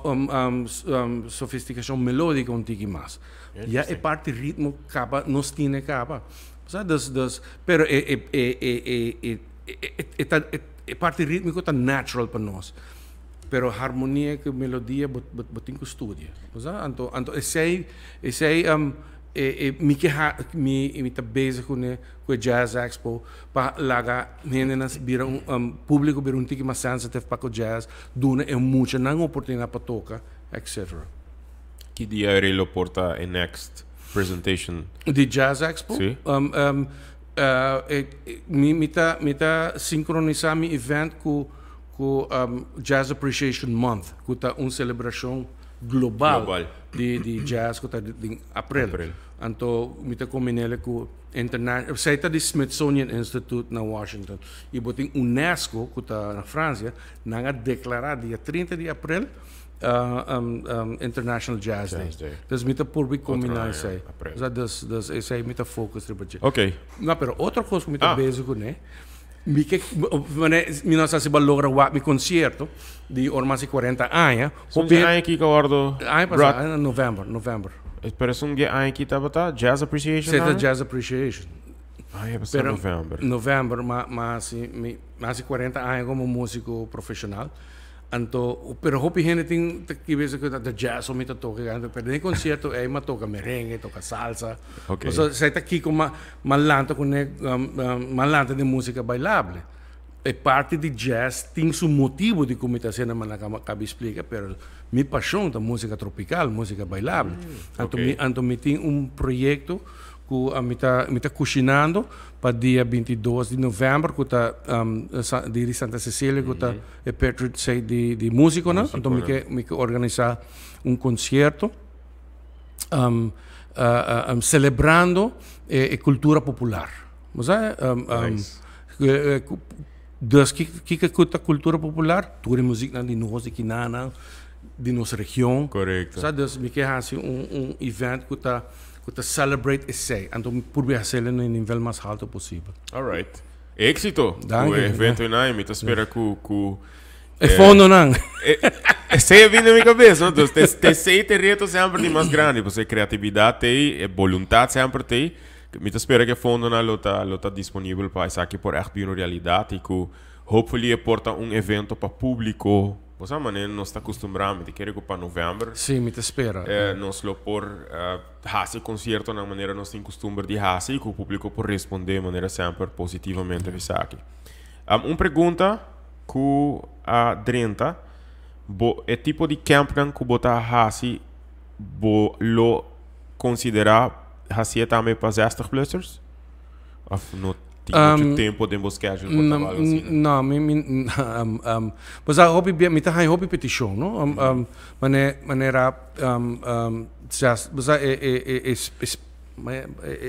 sofistikashon melódiko un tiki mas. Ya e parti ritmo kaba nos tin e kaba. Sa? Dus dus pero e e e e e e ta e parti rítmiko ta natural pa nos. Pero harmonia ku melodia bo bo tin ku studia. Bo sa? Anto anto esei esei e e mi ke ha mi mi ta bezig kuné ku e Jazz Expo pa laga hendenan bira un públiko bira un tiki mas sensitive pa ku jazz, duna e muchanan oportunidat pa toka etcetera. Ki dia e lo por ta e next presentation? Di Jazz Expo? Si. Mi mi ta mi ta sinkronisá mi event ku Ku Jazz Appreciation Month, ku ta un selebrashon global di jazz ku ta den aprel. Anto mi ta kombin'el ku esei ta di Smithsonian Institute na Washington. I bo tin UNESCO ku ta na Fransia, nan a deklará dia 30 di aprel International Jazz Day. Dus mi ta purbi kombiná esei. Dus esei mi ta focus riba dje. No, pero otro kos ku mi ta bezig kuné. Mi ke mane mi no sa si bo a logra wak mi concierto di ora mas di 40 aña. Esun dje aña ki wordo Aña pasa, na november, november. Pero esun dje aña ki tabata Jazz Appreciation Si, ta Jazz Appreciation. Aña pasa november. November, ma ma hasi mi hasi 40 aña como musico profesional. Anto, pero hopi hende tin ta kibesa ku ta jazz so mi ta toka anto, pero den e konsierto ei mi a toka merengue, toka salsa. Ok. Pasobra esei ta kiko mi a lanta kuné, mi a lanta den musika bailable. E parti di jazz tin su motibu di ku mi ta hasiendo, mi a kaba di splika, pero mi pashon ta musika tropikal, musika bailable. Anto mi, anto mi tin un proyekto ku mi ta mi ta kushinando pa dia 22 di novèmber ku ta dia di Santa Cecilia ku ta e patron saint di di músikonan. Anto mi ke mi ke organisá un konsierto selebrando e e kultura popular. Bo sa dus kiko ku ta kultura popular? Tur e musiknan di nos di kinanan di nos region. Korekto. Sa dus mi ke hasi un un event ku ta. ku ta celebrate esei. Anto mi purbi hasele na e nivel mas halto posibel. Alright. Éxito Danki. ku e evento einan. Mi ta spera ku ku E fondonan. Esei a bini na mi kabes, no? Dus te esei ta e reto semper di mas grandi, pasobra e kreatividat t'ei, e boluntat semper t'ei. Mi ta spera ku e fondonan lo ta lo ta disponibel pa esaki por ègt bira un realidat i ku hopefully e por ta un evento pa públiko. Bo sa manera nos ta kustumbrá, mi ta kere ku pa novèmber. Sí, mi ta spera. Nos lo por hasi konsiertonan manera nos tin kustumber di hasi i ku públiko por respondé manera semper positivamente pa esaki. Un pregunta ku a drenta, bo e tipo di campnan ku bo ta hasi bo lo konsiderá hasié tambe pa zestig plussers? Of no tin mucho tempo den bo schedule por ta algo asina? No, mi mi bo sa hopi bia mi ta haña hopi petishon no mane manera bo sa e e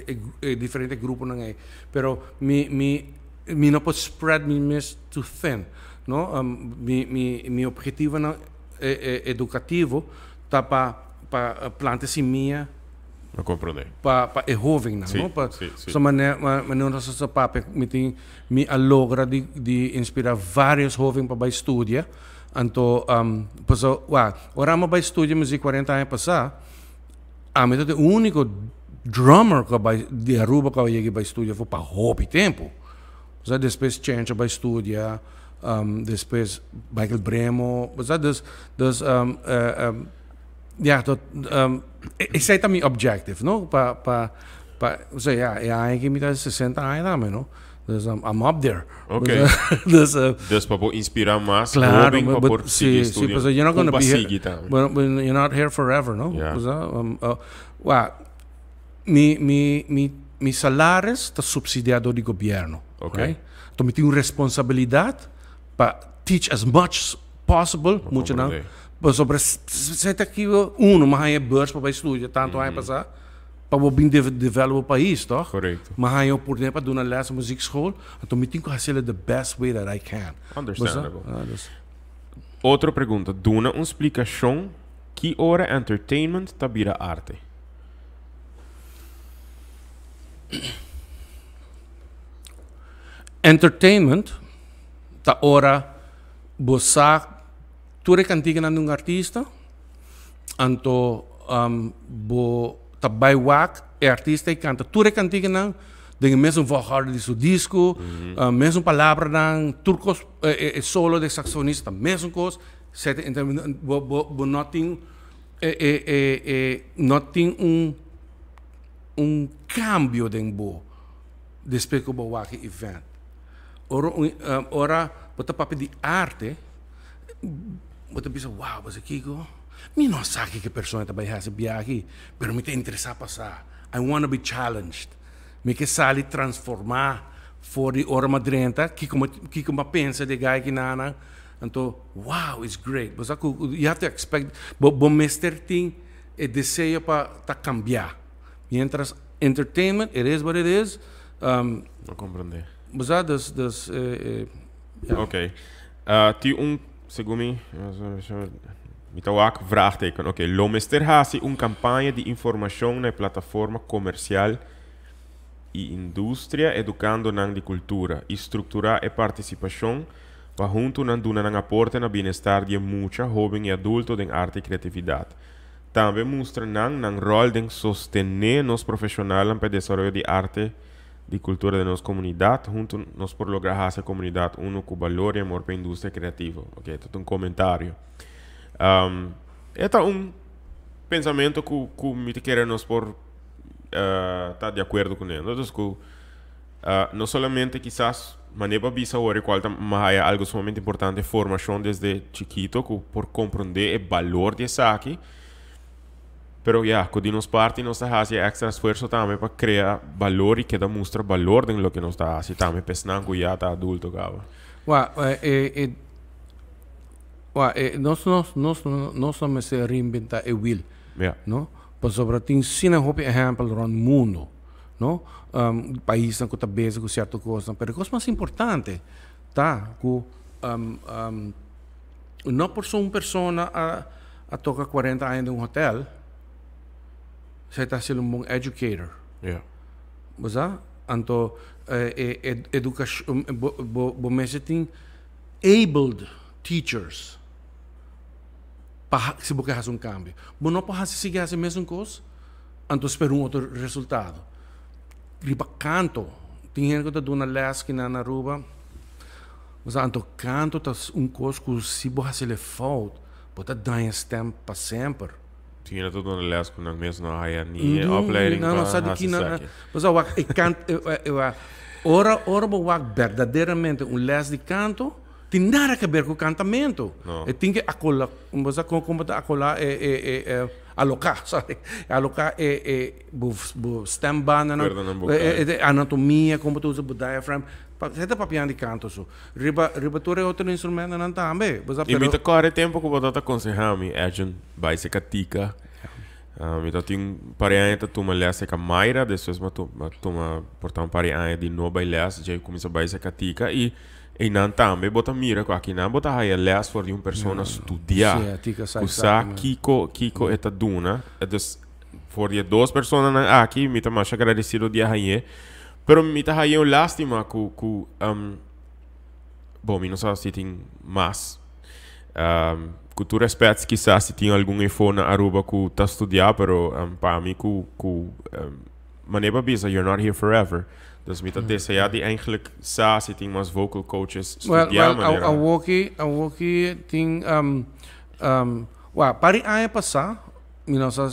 e e diferente gruponan ei pero mi mi mi no por spread mi mes too thin no mi mi mi objetivonan edukativo ta pa pa planta simia No comprende. Pa pa e hovennan, Sí, no? Pa sí, sí. so mane mane nos a papia mi tin mi a logra di di inspira varios hoven pa bai studia. Anto paso wak ora ami a bai studia muzik cuarenta aña pasa ami ta e unico drummer ku a bai di Aruba ku a yega bai studia for pa hopi tempo. Osea despues Chencho a bai studia despues Michael Bremo osea dus dus Ya, tot, esei ta mi objective, no? Pa, pa, pa, o sea, ya, e aña aki mi ta 60 aña tambe, no? Dus I'm up there. Ok. Dus, Dus pa bo inspira mas claro, hoben pa but, por sigui sí, sí, estudia. pasobra you're not Con gonna pa be here, sigui tambe. but, but you're not here forever, no? Ja. Osea, wa, mi, mi, mi, mi salaris ta subsidia door di gobierno. Ok. Right? Enton mi tin un responsabilidad pa teach as much possible muchanan pasobra esei ta kico uno mi haña e beurs pa bai studia tanto aña pasa pa bo bin develop bo pais toch mi haña oportunidad pa duna les na muziekschool anto mi tin cu haci'e the best way that I can. Understandable. Otro pregunta, duna un splicacion ki ora entertainment ta bira arte? Entertainment ta ora bo sa tur e kantikanan di un artista, anto bo ta bai wak e artista ei kanta tur e kantikanan den e mesun volgorde di su disco, mesun palabranan, tur kos, e solo di e saxofonista ta mesun kos, bo bo bo no tin e e e no tin un un kambio den bo despues ku bo wak e event. Ora un ora bo ta papia di arte, bo ta bisa wow bo sa kiko? Mi no sa kiko e persona ta bai hasi bia aki, pero mi ta interesa pa sa. I wanna be challenged. Mi ke sali transforma for di ora mi a drenta, kiko mi kiko mi a pensa di e guy aki nan. Anto wow it's great. Bo sa ku you have to expect bo bo mester tin e deseo pa ta kambia. Mientras entertainment it is what it is. No comprende. Bo sa dus dus eh ja. Ok. Tin un segun mi mi ta wak vraagteken. Ok, lo mester hasi un campaña di informacion na e plataforma comercial y industria educando nan di cultura y structura e participacion pa hunto nan duna nan aporte na bienestar di e mucha, hoben y adulto den arte y creatividad. Tambe mustra nan nan ròl den sostené nos profeshonalnan pa e desaroyo di arte di kultura den nos komunidat. Huntu nos por logra hasi e komunidat unu ku balor i amor pa e industria kreativo. Oke, e ta un komentario. E ta un pensamentu ku ku mi ta kere nos por ta di akuerdo kuné. Entonces ku no solamente kisas manera pa bisa awor e kual ta haya algo sumamente importante formashon desde chikito ku por komprondé e balor di esaki pero ya ku di nos parti nos ta hasi e extra esfuerso tambe pa krea balor i keda mustra balor den loke nos ta hasi tambe pa esnan ku ya ta adulto kaba. Wak e e wak e nos nos nos nos no mester reinbentá e wiel no pasobra tin asina hopi ehèmpel rònt mundu. no? Paisnan ku ta bezig ku sierto kosnan, pero e kos mas importante ta ku no por so un persona a toka kuarenta aña den un hotel, Esei ta hasiel un bon educator. Ja. Bo sa? Anto e e edukashon bo bo bo mester tin abled teachers pa si bo ke hasi un kambio. Bo no por hasi sigui hasi mesun kos anto spera un otro resultado. Riba kanto tin hende ku ta duna lès kinan na Aruba. Bo sa? Anto kanto ta un kos ku si bo hasi el e fout bo ta daña stem pa semper. Tin hende ta duna les ku nan mes no a haya ni e opleiding pa hasi esaki. Bo sa wak e kant ora ora bo wak berdaderamente un les di kanto tin nada ke ber ku kantamento. E tin ke akola bo sa kon bo ta akola e e e aloka sorry aloka e e bo bo stembandennan e anatomia kon bo ta usa bo diafragm e ta papiando di kanto so. Riba riba tur e otro instrumentonan tambe. Bo sa I mi ta kòrda e tempu ku bo tabata konsehá mi, Edjean, bai seka Tika. Mi ta tin un par di aña ta tuma lès seka Mayra, despues mi a tuma por ta un par di aña di no bai lès, djei kuminsá bai seka Tika i einan tambe bo ta mira ku akinan bo ta haya lès for di un persona studiá ku sa kiko kiko e ta duna. Dus for di e dos personanan aki mi ta masha agradesido di a hañ'é. Pero mi ta haña un lástima ku ku bon mi no sa si tin mas ku tur respet kisas si tin algun efo na Aruba ku ta studia pero pa mi ku ku manera pa bisa you're not here forever dus mi ta desea di eigenlijk sa si tin mas vocal coaches studia manera. Well awoki awoki tin wak par di aña pasa mi no sa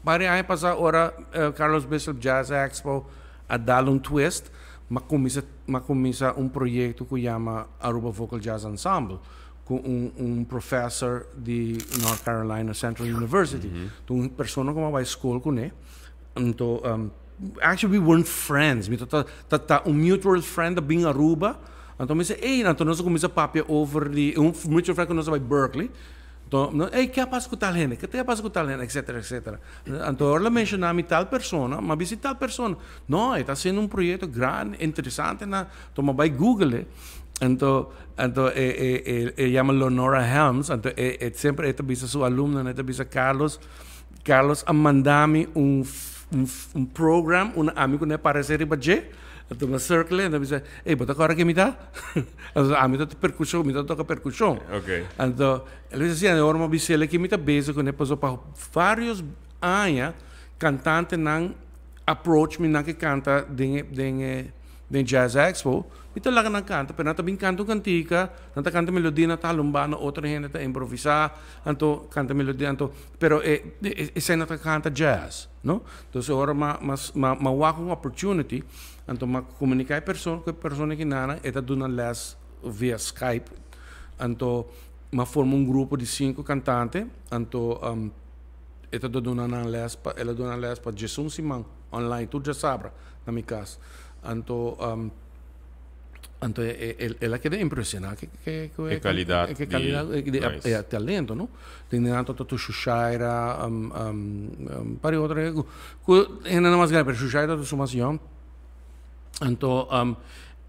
Par di aña pasá ora Carlos Bishop Jazz Expo a dal un twist, m'a kuminsá m'a kuminsá un proyekto ku yama Aruba Vocal Jazz Ensemble ku un un professor di North Carolina Central University. Ta un persona ku m'a bai skol kuné. Anto actually we weren't friends, mi ta ta ta un mutual friend a bin Aruba, anto mi bisa ey, anto nos a kuminsá papia over di un mutual friend ku nos a bai Berkeley. Anto, no, ey, ke a pasa ku tal hende? Ke a pasa ku tal hende? Etcetera, etcetera. Anto ora el a menshoná mi tal persona, m'a bisa tal persona. No, e ta hasiendo un proyekto grandi, interesante na, anto m'a bai google e. Anto, anto e, e, e, e yama Leonora Helms, anto e, e semper e ta bisa su alumnonan, e ta bisa Carlos, Carlos a manda mi un, un, un program unda ami ku no e parese riba dje. Anto m'a circle e, anto a bisa, ey, bo ta kòrda ken mi ta? Anto ami ta perkushon, mi ta toka perkushon. Anto el a bisa si, anto ora mi a bisa el ki mi ta bezig kuné pasobra pa vários aña kantantenan approach mi nan ke kanta den e den e den Jazz Expo, mi ta laga nan kanta pero nan ta bin kanta un kantika, nan ta kanta melodia nan ta hala un banda otro hende ta improvisá, anto kanta melodia anto pero e esei nan ta kanta jazz, no. Entonces ora mi a mi a wak un opportunity. Anto m'a comunica e persona cu e persona kinanan e ta duna les via Skype. Anto m'a forma un grupo di cinco cantante anto e ta duna nan les pa el a duna les pa diesun siman online tur djasabra na mi cas. Anto anto el a keda impresiona cu e calidad di e talento no. Den nan ta ta Shushaira un par di otro Ku hendenan mas grandi, pero Shushai tabata su mas yòn. Anto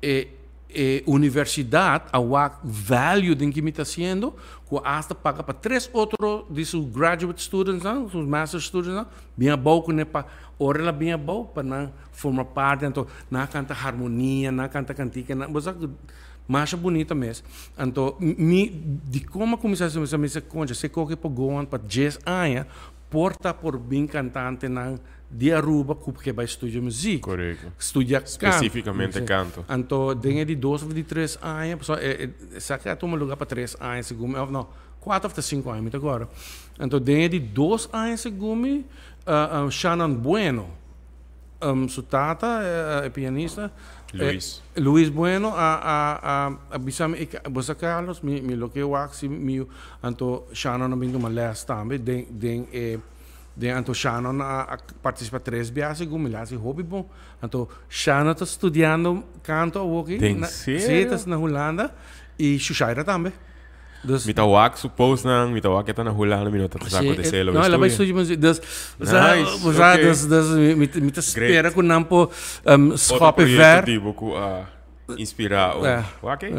e e universidat a wak value den ke mi ta hasiendo, ku asta paga pa tres otro di su graduate studentsnan, su master studentsnan, bin abou kuné pa ora el a bin abou pa nan forma parti. Anto nan a kanta harmonia, nan a kanta kantika, nan bo sa ku masha bunita mes. Anto mi dikon mi a kuminsá hasi mi sa koncha si e koki por go on pa dies aña Por ta por bin cantantenan di Aruba cu ke bay studia muziek. Correcto. Studia canto. Specificamente canto. Anto den e di dos of di tres aña, pasobra e esaki a tuma lugar pa tres aña segun mi, of no, cuater of ta cinco aña, mi ta acorda. Anto den e di dos aña segun mi, Shannon Bueno, su tata, e pianista, Luis. Luis Bueno a a a bisa mi, bo sa Carlos, mi mi lo ke wak si mi Anto Shannon a bin tuma les tambe den den e den anto Shannon a a participa tres biaha segun mi la hasi hopi bon. Anto Shannon ta studiando kanto awoki Den na serio? si ta na Hulanda y Shushaira tambe. Dus Mi ta wak su postnan, mi ta wak e ta na Hulanda, mi no ta sa Sí, ku ta esei lo no, bai el a bai studia. studia muziek. Dus, o sea, Nice, o sea, oké. dus, dus mi, mi, mi ta Great. spera ku nan por Otro schoppen proyekto ver. di bo ku a. Inspira un. Wak ey?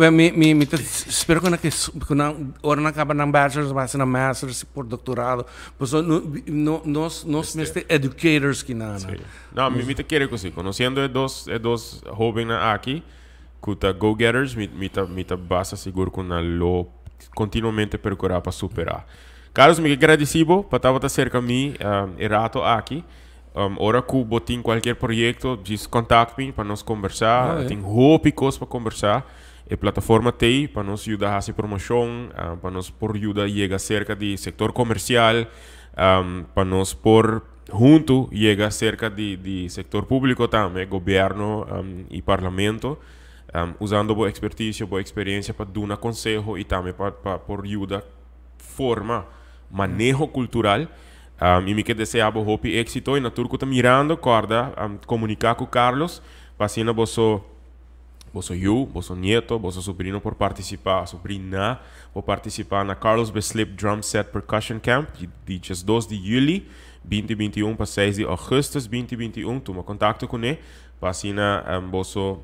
Mi mi mi ta spera cu nan ke cu nan ora nan caba nan bachelors nan haci nan masters por doctorado pasobra no nos nos mester educators kinan. Si. No mi mi ta kere cu si. Conociendo e dos e dos hobennan aki cu ta go getters mi mi ta mi ta basta sigur cu nan lo continuamente percura pa supera. Carlos mi ke gradici bo pa tabata cerca mi e rato aki. Ora ku bo tin kualkier proyekto, djis kontakt mi pa nos kombersá. Tin hopi kos pa kombersá. E plataforma t'ei pa nos yuda hasi promoshon, pa nos por yuda yega serka di sektor komersial, pa nos por huntu yega serka di di sektor públiko tambe, gobièrnu i parlamento, usando bo ekspertisio, bo eksperensia pa duna konseho i tambe pa pa por yuda forma maneho kultural. I mi ke desea bo hopi éxito i na tur ku ta mirando kòrda komuniká ku Carlos pa asina boso boso yu, boso nieto, boso sobrino por partisipá, sobrina por partisipá na Carlos Bislip Drum Set Percussion Camp di di diesdos di yüli 2021 pa seis di ògùstùs 2021. Tuma kontakto kuné pa asina boso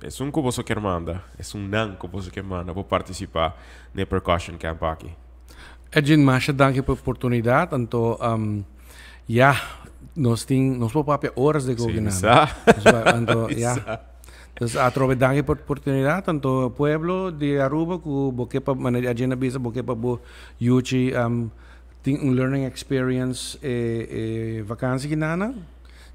esun ku boso kier manda, esunnan ku boso kier manda por partisipá na e percussion camp aki. Edjean, masha danki pa e oportunidad. Anto, ya, nos tin, nos por papia horas de Sí, goginan. sa. Nos pa, anto, Mi ya. sa. Dus atrobe danki pa e oportunidad. Anto, pueblo di Aruba cu bo ke pa, manera Edjean a bisa, bo ke pa bo yuchi tin un learning experience e, e vakantie kinana,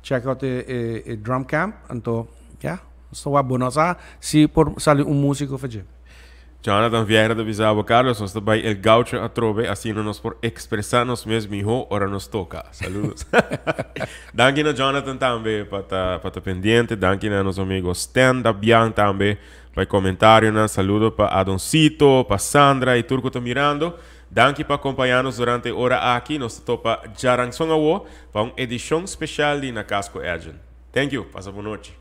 check out e, e, e drum camp. Anto, ya, nos ta wak bo. No sa si por sali un musico for dje. Jonathan Vieira ta bisa bo, Carlos, nos ta bai El Gaucho atrobe, asina nos por expresa nos mes miho ora nos toca. Saludos. Danki na Jonathan tambe pa ta, pa ta pendiente. Danki na nos amigo Stan Dabian tambe pa e comentarionan. Saludo pa Adoncito, pa Sandra y tur cu ta mirando. Danki pa acompaña nos durante e ora aki. Nos ta topa djaranson awo pa un edicion special di Na Cas cu Edjean. Thank you. Pasa bon nochi.